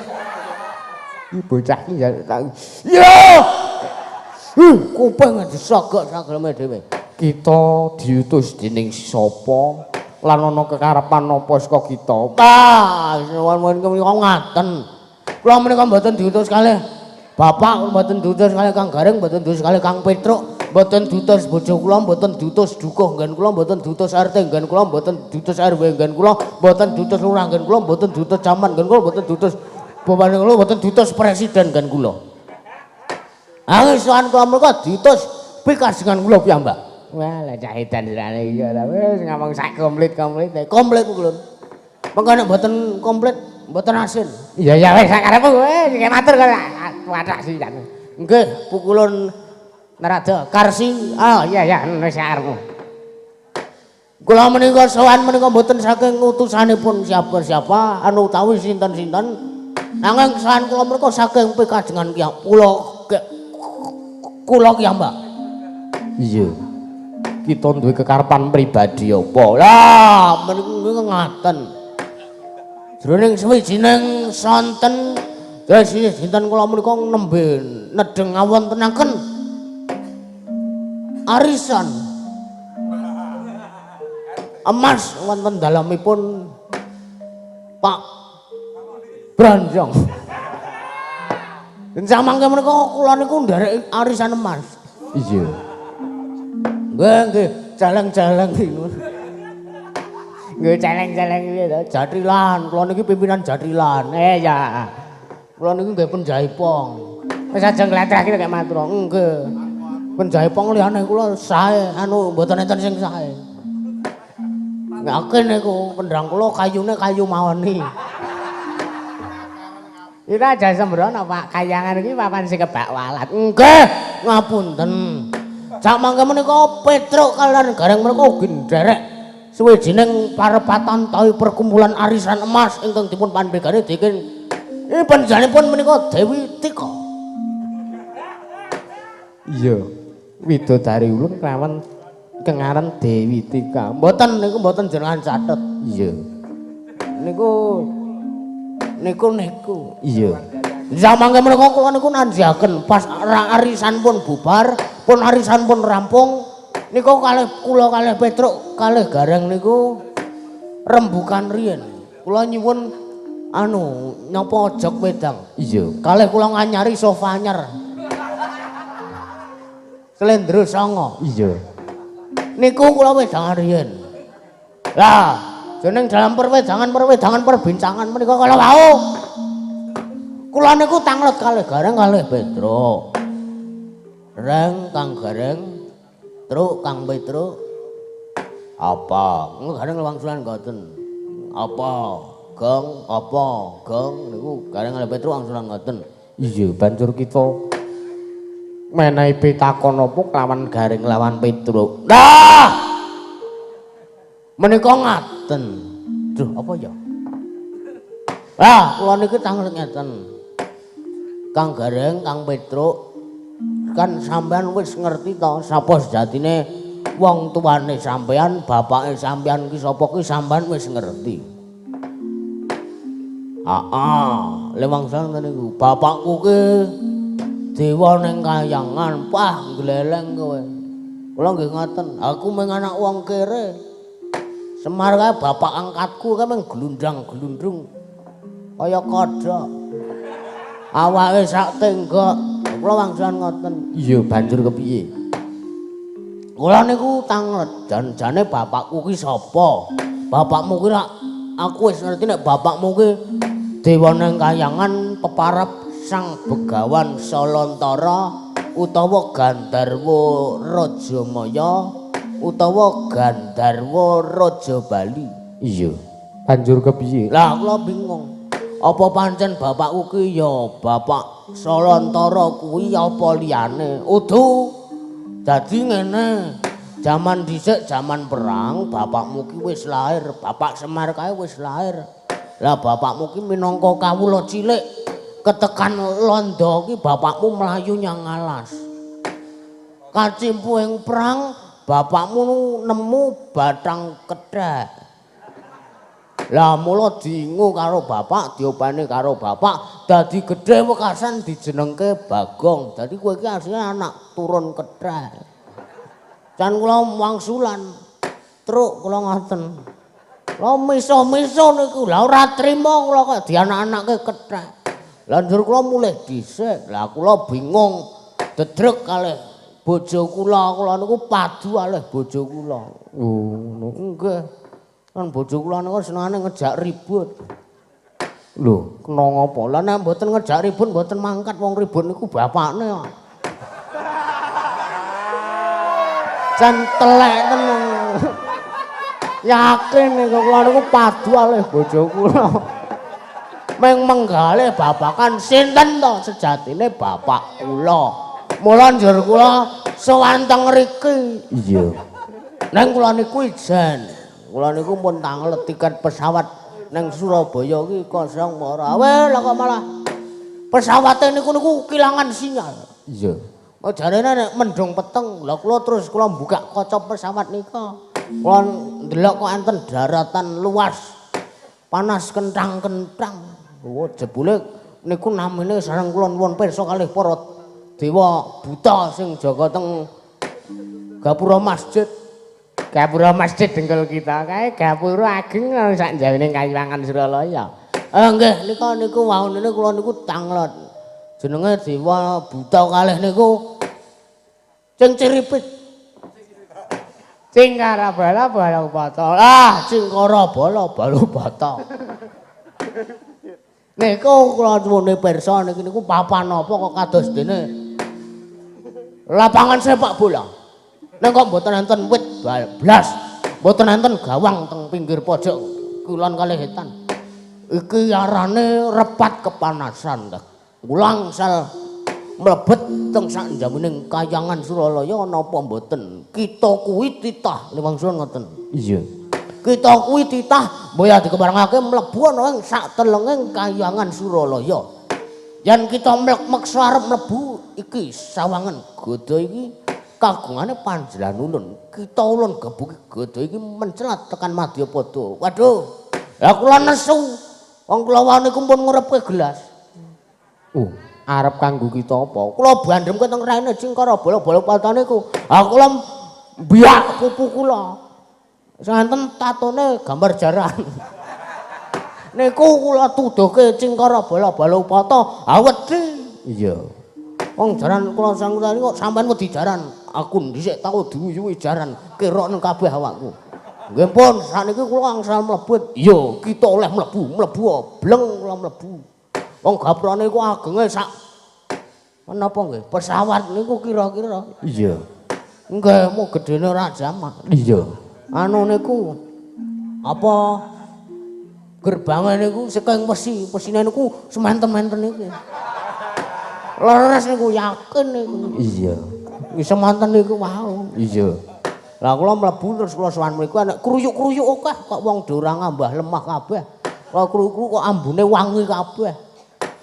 Iki bocah iki ya. Ya. Kuping disogok sageleme dhewe. Kita diutus dening sapa? Lan ana kekarepan apa saka kita? Ah, suwun menika ngaten. Kula menika mboten diutus kalih Bapak, mboten diutus kalih Kang Gareng, mboten diutus kalih Kang Petruk, mboten diutus bojo kula, mboten diutus dukuh nggen kula, mboten diutus RT nggen kula, mboten diutus RW nggen kula, mboten diutus lurah nggen kula, mboten diutus camat nggen kula, mboten diutus bupati kula, mboten diutus presiden nggen kula. Ah, sowan kula menika diutus pikajengan kula piyambak. Wah, lah cah edan sirane iki ora wis ngomong sak komplit-komplit. Komplit kula. Mengko nek mboten komplit mboten asin. Iya ya wis sak karepmu wis matur kok watak sih kan. Nggih, pukulun Narada Karsi. Oh iya ya wis karepmu. Kula menika sowan menika mboten saking utusanipun siapa-siapa anu utawi sinten-sinten. Nanging sowan kula menika saking pikajengan kula kula kiyambak. Iya. Kita duwe kekarepan pribadi apa? Lah menika ngaten. Jroning sawijining sonten dadi dinten kula menika nembe nedheng ngawontenaken arisan emas wonten dalemipun Pak Branjong. Den samangke menika kula niku nderek arisan emas. Iya. Nggih nggih, celeng-celeng niku. Nggih celeng-celeng piye to? Jathilan, kula niki pimpinan jathilan. Ya. Kula niku nggih penjaipong. Wis aja ngletreh iki kek matur. Nggih. Penjaipong liyane kula sae, anu mboten enten sing sae. Yakin niku kendang kula kayune kayu maoni. Ira aja sembrono Pak, kayangan iki papan sing kebak walat. Nggih, ngapunten. Sak mangke menika Petruk kalian Gareng menika ugi nderek suwijining parepatan utawi perkumpulan arisan emas ingkang dipun pandhegani dening panjenenganipun menika Dewi Tika. Iya. Widodari ulun kelawan kengaran Dewi Tika. Mboten niku mboten jenengan catet. Iya. Niku niku niku. Iya. Samangke menika kula niku nandiaken pas arisan pun bubar, pun arisan pun rampung niku kalih kula kalih Petruk kalih Gareng niku rembukan riyen. Kula nyuwun anu napa jok wedang. Iya. Kalih kula nganyari sofa anyar. Slendro 9. Iya. Niku kula wedangan riyen. Lah, jeneng dalam perwedangan-perwedangan perbincangan menika kala wau. Kula niku tanglet kalih Gareng kalih Petruk. Reng Kang Gareng, Truk Kang Petruk. Apa? Gareng wangsulan ngoten. Apa? Gong apa? Gong niku Gareng kalih Petruk wangsulan ngoten. Iya, banjur kita menehi pitakon apa kelawan Gareng lawan Petruk. Lah! Menika ngaten. Duh, apa ya? Lah, kula niki tanglet ngeten. Kang Gareng, Kang Petruk, kan sampean wis ngerti to sapa sejatine wong tuane sampean, bapake sampean ki sapa ki sampean wis ngerti. Heeh, lewang sang niku bapakku ki Dewa ning kayangan, pah gleleng kowe. Kula nggih ngoten, aku mung anak wong kere. Semar kae bapak angkatku kae mung glundang-glundung kaya kodhok. Awake sak tenggok. Kula wangsulan ngoten. Iya, banjur kepiye? Kula niku tanglet jan-jane bapakku ki sapa? Bapakmu ki rak aku wis ngerti nek bapakmu ki dewa ning kayangan peparep Sang Begawan Salantara utawa Gandharwa Rajamaya utawa Gandharwa Raja Bali. Iya. Banjur kepiye? Lah kula bingung. Apa pancen bapakku ki ya bapak Salantara kuwi apa liyane? Udu. Dadi ngene. Jaman dhisik jaman perang bapakmu ki wis lahir, bapak Semar kae wis lahir. Lah bapakmu ki minangka kawula cilik ketekan londo ki bapakmu mlayu nyang alas. Kacimpu ing perang bapakmu nemu batang kethek. Lah mula diingu karo bapak, diopeni karo bapak, dadi gedhe wekasan dijenengke Bagong. Dadi kowe iki asline anak turun kethek. Jan kula wangsulan. Truk kula ngoten. Kula miso-miso niku, lah ora trima kula kok dianak-anake kethek. Lah njur kula mulih dhisik. Lah kula bingung dedrek kalih bojo kula, kula niku padu kalih bojo kula. Oh, ngono. Nggih. Kan bojo kula niku senengane ngejak ribut. Lho, kena ngapa? Lah nek mboten ngejak ribut mboten mangkat, wong ribut niku bapakne kok. Jan telek tenan. Yakin niku kula niku padu kalih bojo kula. Meng menggale babakan sinten to sejatine bapak kula. Mula njur kula sowan teng mriki. Iya. Neng kula niku ijen. Kula niku pun tanglet tiket pesawat neng Surabaya ki kosong ora. Weh, lah kok malah pesawate niku niku kilangan sinyal. Iya. Oh jarene nek mendung peteng, lah kula terus kula buka kaca pesawat nika. Kula ndelok kok enten daratan luas. Panas kenthang-kenthang. Oh jebule niku namine sareng kula nuwun pirsa kalih para dewa buta sing jaga teng gapura masjid. Gapura masjid dengkul kita kae gapura ageng sak njawine Kayiwangan Suralaya. Nggih nika niku waunene kula niku tanglet. Jenenge dewa buta kalih niku Cing Ciripit. Cingkara bala bala bata. Ah, cingkara bala bala bata. Niku kula nyuwune pirsa niki niku papan apa kok kados dene lapangan sepak bola. Nek kok mboten enten wit blas, mboten enten gawang teng pinggir pojok kulon kalih etan. Iki arane repat kepanasan ta. Kula angsal mlebet teng sak njamining Kayangan Suralaya napa mboten. Kita kuwi titah liwangsul ngoten. Iya. Kita kuwi titah mboya dikeparengake mlebu ana ing sak telenging Kayangan Suralaya. Yen kita meksa arep mlebu iki sawangan gada iki kagungane panjenengan ulun. Kita ulun gebuki gada iki mencelat tekan madyapada. Waduh. Lah kula nesu. Wong kula wau niku pun ngurepke gelas. Oh, arep kanggo kita apa? Kula bandhemke teng raine Cingkara bala-bala patane niku. Ha kula mbiyak pupu kula. Santen tatone gambar jaran. Niku kula tuduhke Cingkara bala-bala upata, ha wedi. Iya. Wong jaran kula sangkutane kok sampean wedi jaran. Aku dhisik tau diuyuhi jaran, kerok nang kabeh awakku. Nggih pun, sakniki kula angsal mlebet. Iya, kita oleh mlebu, mlebu bleng kula mlebu. Wong gaprane iku agenge sak menapa nggih? Pesawat niku kira-kira. Iya. Nggih, mu gedene ora jamak. Iya. Anu niku apa gerbange niku saking wesi, wesine niku sementen-menten niku. Leres niku yakin niku. Iya. Nggih semanten niku wau. Iya. Lah kula mlebu terus kula sowan mriku ana kruyuk-kruyuk akeh kok wong do ora ngambah lemah kabeh. Kula kruyuk-kruyuk kok ambune wangi kabeh.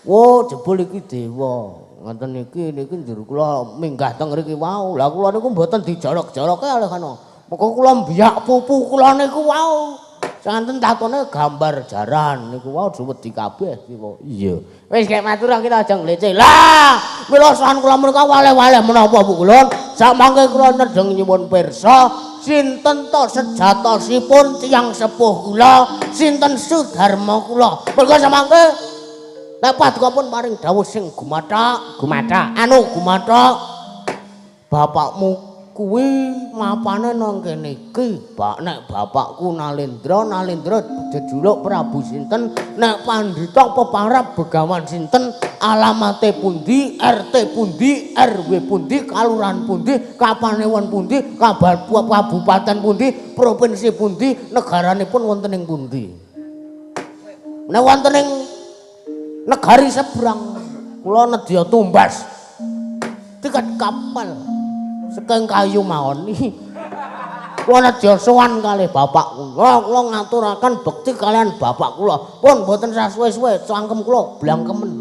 Wo jebul iki dewa. Ngoten iki niki njur kula minggah teng mriki wau. Lah kula niku mboten dijorok-joroke kalih ana. Moko kula mbiyak pupu kula niku wau. Santen tatone gambar jaran niku wau aja wedi kabeh niku. Iya. Wis gek matur kita aja ngleceh. Lah, mila sowan kula menika waleh-waleh menapa Bu Kulon? Samangke kula nedheng nyuwun pirsa sinten to sejatosipun tiyang sepuh kula, sinten Sudarma kula. Merga samangke nek paduka pun paring dawuh sing gumathak, Gumathak. anu gumathak bapakmu kuwi mapane nang kene iki. Bak nek bapakku Nalendra, Nalendra jejuluk Prabu sinten, nek pandhita peparab Begawan sinten, alamate pundi, RT pundi, RW pundi, kalurahan pundi, kapanewon pundi, kabupaten pundi, provinsi pundi, negaranipun wonten ing pundi. Nek wonten ing negari seberang kula nedya tumbas tiket kapal saking kayu mawon. Kula nedya sowan kalih bapak kula, kula ngaturaken bekti kalian bapak kula. Pun mboten sasuwe-suwe cangkem kula blangkemen.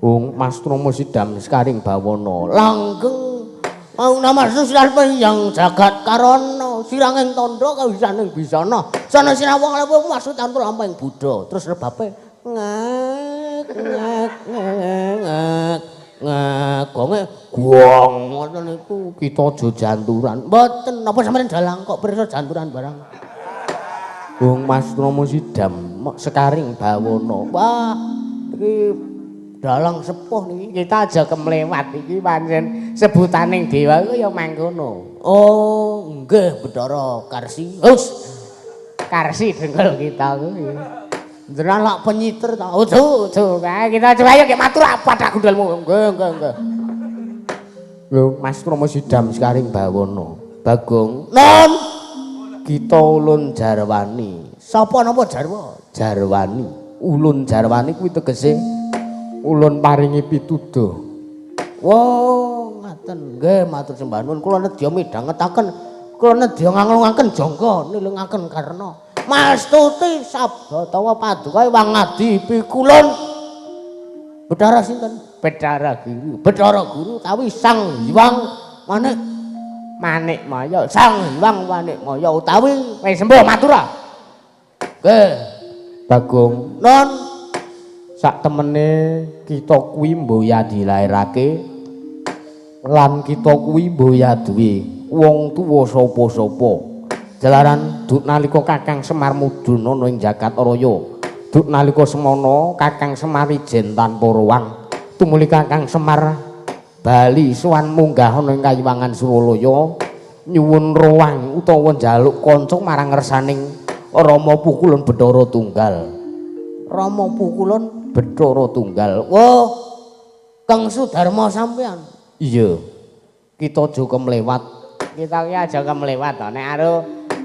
Wong Mas Kromo Sidam sekaring bawana. Langgeng mau namastu siran yang jagat karana siranging tandha kawisaning bisana. Sana sinawang lewu maksud cantul lampahing Buddha. Terus rebape ngek ngek ngek ngek gonge gong ngoten niku Kita aja janturan. Mboten napa sampeyan dalang kok pirsa janturan barang. Wong Mas Kromo Sidam sekaring bawana. Wah, iki dalang sepuh niki. Kita aja kemlewat iki pancen sebutaning dewa iku ya mangkono. Oh, nggih Bathara Karsi. Hus, Karsi dengkul kita kuwi. Jenengan lak penyiter ta. Ojo, ojo. Kae kita coba ayo gek matur apa tak gundalmu. Nggih, nggih, nggih. Lho, Mas Kromo Sidam sekaring bawana. Bagong, Non, kita ulun jarwani. Sapa napa jarwa? Jarwani. Ulun jarwani kuwi tegese ulun paringi pituduh. Wah, ngaten. Nggih, matur sembah nuwun. Kula nedya midhangetaken, kula nedya nganglungaken jangka nilingaken karna. Mas Tuti sabda tawa paduka wangadi pikulun. Bathara sinten? Bathara Guru. Bathara Guru utawi Sang Hyang Manik Manik Maya. Sang Hyang Manik Maya utawi wis sembuh matura. Nggih. Bagong, Non, sak temene kita kuwi mboya dilairake lan kita kuwi mboya duwe wong tuwa sapa-sapa. Jalaran duk nalika Kakang Semar mudhun ana ing jagat raya. Duk nalika semana Kakang Semar ijen tanpa ruang. Tumuli Kakang Semar bali sowan munggah ana ing Kayiwangan Suralaya nyuwun ruang utawa njaluk kanca marang ngersaning Rama Pukulun Bathara Tunggal. Rama Pukulun Bathara Tunggal. Wah, Kang Sudarma sampean. Iya. Kita aja kemlewat. Kita ki aja kemlewat to nek karo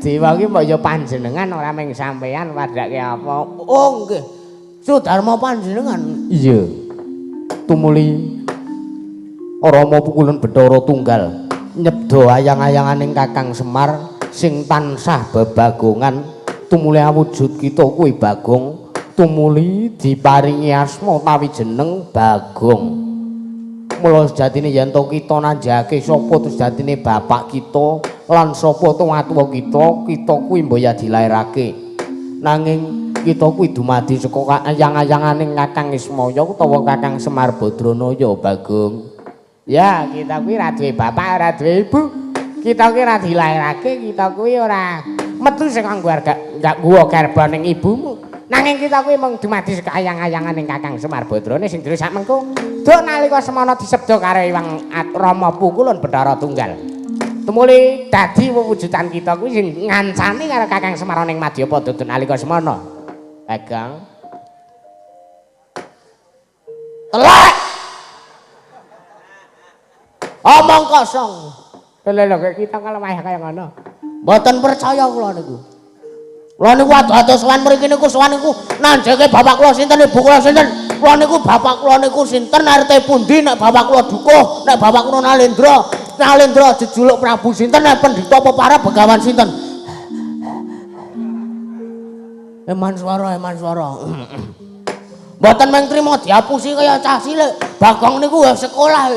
dewa ki mbok ya panjenengan ora mung sampean padhake apa. Oh nggih. Sudarma panjenengan. Iya. Tumuli Rama Pukulun Bathara Tunggal nyebda ayang-ayanganing Kakang Semar sing tansah bebagongan tumuli awujud kita kuwi Bagong tumuli diparingi asma utawi jeneng Bagong. Mula sejatine yen to kita nanjake sapa sejatine bapak kita lan sapa tuwa-tuwa kita, kita kuwi mboya dilairake. Nanging kita kuwi dumadi saka ayang-ayanganing Kakang Ismaya utawa Kakang Semar Badranaya Bagong. Ya, kita kuwi ora duwe bapak, ora duwe ibu. Kita kuwi ora dilairake, kita kuwi ora metu saka gua garbaning ibumu. Nanging kita kuwi mung dumadi saka ayang-ayanganing Kakang Semar Badrane sing dhewe sak mengko. Duk nalika semana disebda karo Hyang Rama Pukulun Bathara Tunggal. Tumuli dadi wewujudan kita kuwi sing ngancani karo Kakang Semar ning Madyapada duk nalika semana. Bagong. Telek. Omong kosong. Lho lho kita kalau mayah kaya ngono. Mboten percaya kula niku. Kula niku ado-ado sowan mriki niku sowan niku nanjeke bapak kula sinten ibu kula sinten. Kula niku bapak kula niku sinten RT pundi nek bapak kula dukuh, nek bapak kula Nalendra, Nalendra jejuluk Prabu sinten nek pendhita pepara Begawan sinten. Eman swara, eman swara. Mboten mung trima diapusi kaya cah cilik. Bagong niku ya sekolah.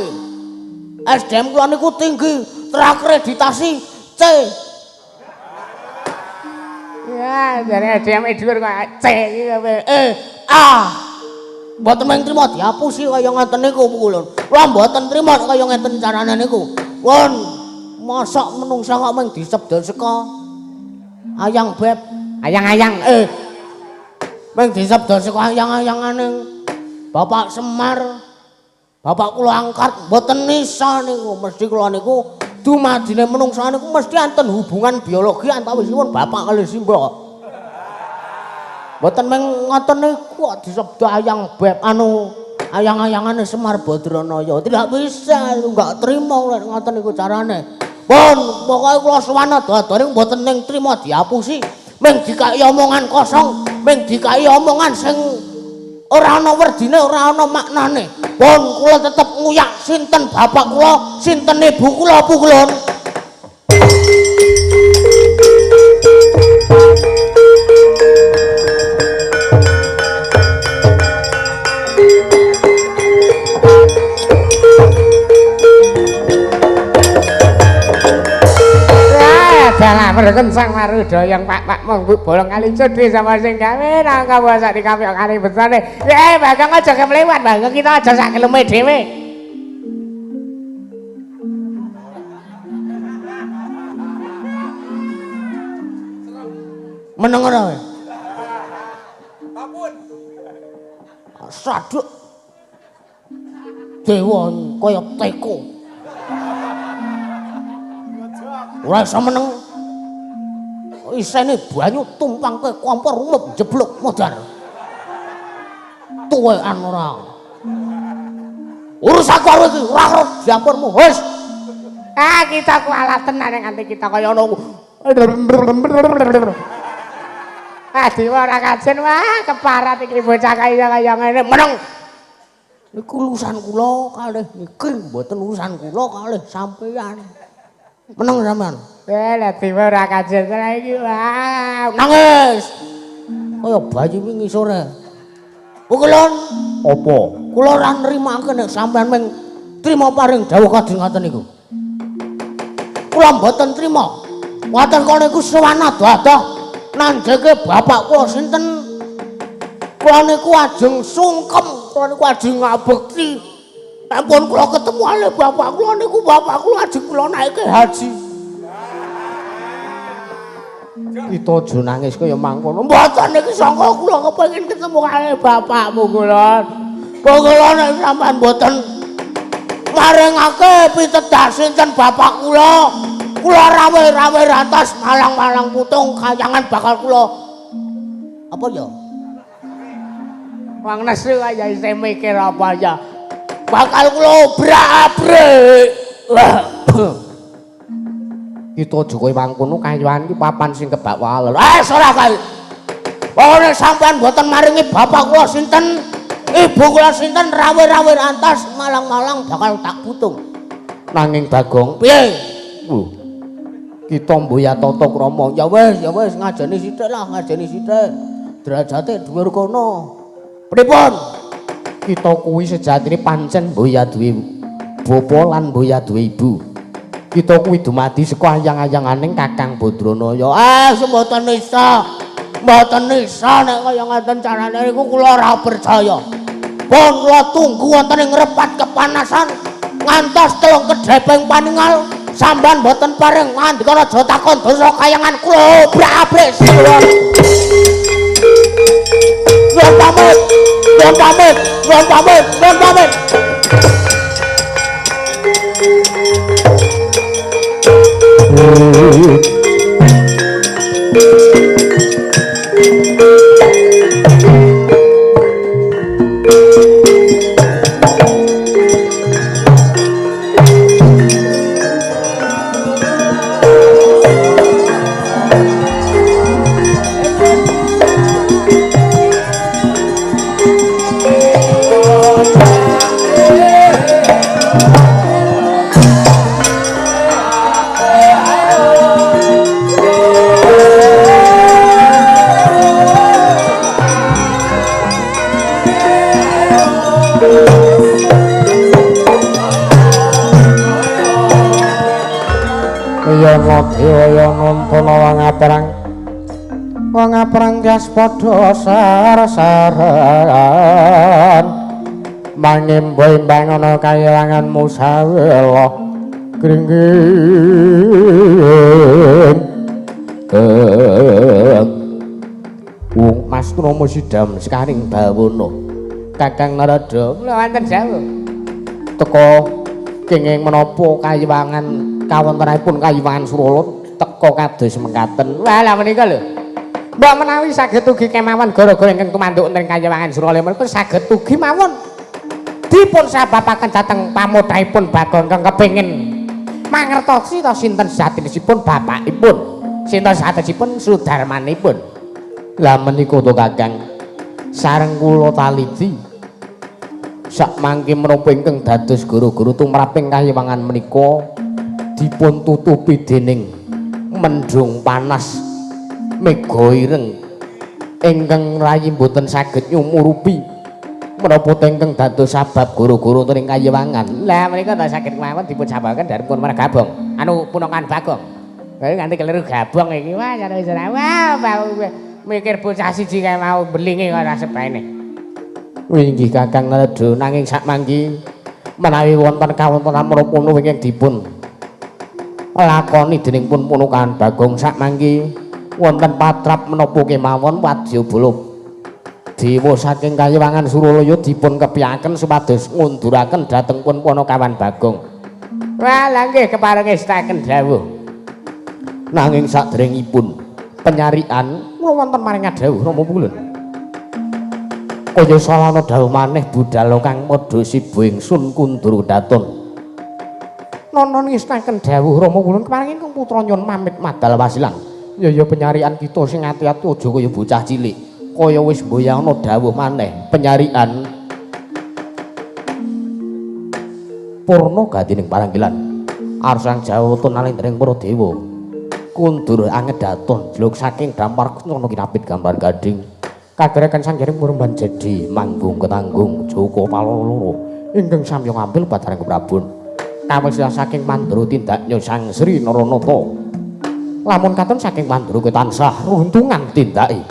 SDM kula niku tinggi, terakreditasi C. Ya, jare DM dhuwur kok C iki kowe. A. Mboten mung trima diapusi kaya ngoten niku Pukulun. Kula mboten trima kaya ngeten carane niku. Pun mosok menungsa kok mung disebda saka ayang beb, Ayang-ayang. Mung disebda saka ayang-ayangane Bapak Semar. Bapak kula angkat mboten iso niku, mesti kula niku dumadine menungsa niku mesti enten hubungan biologi antawisipun bapak kalih simbah. Mboten mung ngoten niku kok disebda ayang beb anu ayang-ayangane Semar Badranaya. Tidak bisa, enggak trima lek ngoten niku carane. Pun pokoke kula sowan ado-ado niku mboten ning trima diapusi, mung dikai omongan kosong, mung dikai omongan sing ora ana werdine, ora ana maknane. Pun kula tetep nguyak sinten bapak kula, sinten ibu kula Pukulun. Dalah mereken sang marudayang Pak-pak monggo bolong kali cedhe sama sing gawe nangka sak dikapyok kali besane. Bagong aja kemlewat, Bagong kita aja sak geleme dhewe. Meneng ora kowe? Ampun. Saduk. Dewa kaya teko. Ora iso meneng. Isene banyu tumpang ke kompor umup jeblok modar. Tuwekan ora. Urus aku karo iki ora karo dapurmu. Wis. Ah, kita kualat tenan nek nganti kita kaya ngono. Ah, dewa ora kajen wah keparat iki bocah kaya ngene. Meneng. Niku urusan kula kalih niki mboten urusan kula kalih sampeyan. Meneng sampean. Lah dewa ora kajen iki wah. Nangis. Kaya bayi wingi sore. Pukulun. Apa? Kula ora nrimake nek sampean mung trima paring dawuh kados ngoten niku. Kula mboten trima. Ngoten kok niku sowan adoh-adoh nanjeke bapak kula sinten. Kula niku ajeng sungkem, kula niku ajeng ngabekti. Nek pun kula ketemu kalih bapak kula niku bapak kula ajeng kula naike haji. Kita aja nangis kaya mangkono. Mboten niki sangka kula kepengin ketemu kalih bapakmu kula. Kula nek sampean mboten maringake pitedah sinten bapak kula, kula rawe-rawe rantas malang-malang putung kayangan bakal kula. Apa ya? Wong nesu kaya isih mikir apa ya. Bakal kula obrak-abrik. Kita aja kowe mangkono kayuan iki papan sing kebak waler. Ora kae. Pokoke sampean mboten maringi bapak kula sinten, ibu kula sinten rawe-rawe rantas malang-malang bakal tak putung. Nanging Bagong, piye? Kita mboya tata krama. Ya wis ngajeni sithik lah, ngajeni sithik. Derajate dhuwur kono. Pripun? Kita kuwi sejatine pancen mboya duwe bapa lan mboya duwe ibu. Kita kuwi dumadi saka ayang-ayanganing Kakang Badranaya. Mboten iso. Mboten iso nek kaya ngoten carane niku kula ora percaya. Pun kula tunggu wonten ing repat kepanasan ngantos telung kedheping paningal sampean mboten paring ngandika aja takon dosa kayangan kula obrak-abrik sinuwun. Nuwun pamit. Nuwun pamit. Nuwun pamit. Nuwun pamit. Yana dewa nonton wangaperang Wong apranggas padha sar-saran mangimbo-imbang ana kayilangan musawela gringging. Wong Mas Kromo sidam sekaring bawana. Kakang Narada, kula wonten dawuh. Teka kenging menapa kayiwangan kawontenanipun kayiwangan Surala teka kados mekaten. Wah, lha menika lho. Mbok menawi saged ugi kemawon gara-gara ingkang tumanduk wonten kayiwangan Surala menika saged ugi mawon dipun sababaken dhateng pamothahipun Bagong ingkang kepengin mangertosi ta sinten sajatinipun bapakipun, sinten sajatinipun sudarmanipun. Lah menika to Kakang, sareng kula taliti sak mangke menapa ingkang dados guru-guru tumraping kayiwangan menika dipun tutupi dening mendung panas mega ireng ingkang rayi mboten saged nyumurupi menapa ingkang dados sabab guru-guru wonten ing kayiwangan. Lah menika ta saged mawon dipun sababaken dharipun Gabong, anu punokan Bagong. Lha nganti keliru Gabong iki. Wah, wis wah mikir bocah siji kae mau belinge kok ora sebaene. Inggih Kakang Narada, nanging sak mangki menawi wonten kawontenan menapa ingkang dipun lakoni dening pun punokan Bagong sak mangki wonten patrap menapa kemawon wadyabala dewa saking kayiwangan Suralaya dipun kepiyaken supados ngunduraken dhateng pun Punakawan Bagong. Wah, lha nggih kepareng ngestaken dawuh. Nanging saderengipun penyarian kula wonten maring dawuh Rama Pulun. Kaya salana dawuh maneh budal kang padha siba ingsun kundur daton. Nono ngestaken dawuh Rama Pulun kepareng ingkang putra nyuwun pamit madal wasilan. Ya ya penyarian kita sing ati-ati aja kaya bocah cilik. Kaya wis mboyangna dawuh maneh penyarian purna gatining paranggilan arsang jawata nalendring para dewa kundur angedaton jlok saking dampar kencana kinapit gambar gading kagerekan sangjaring muremban jedi manggung ketanggung Joko Paloro ingkang samya ngambil batarang Prabon kawesilah saking Mandra tindaknya Sang Sri Naranata lamun katon saking Mandra tansah runtungan tindake.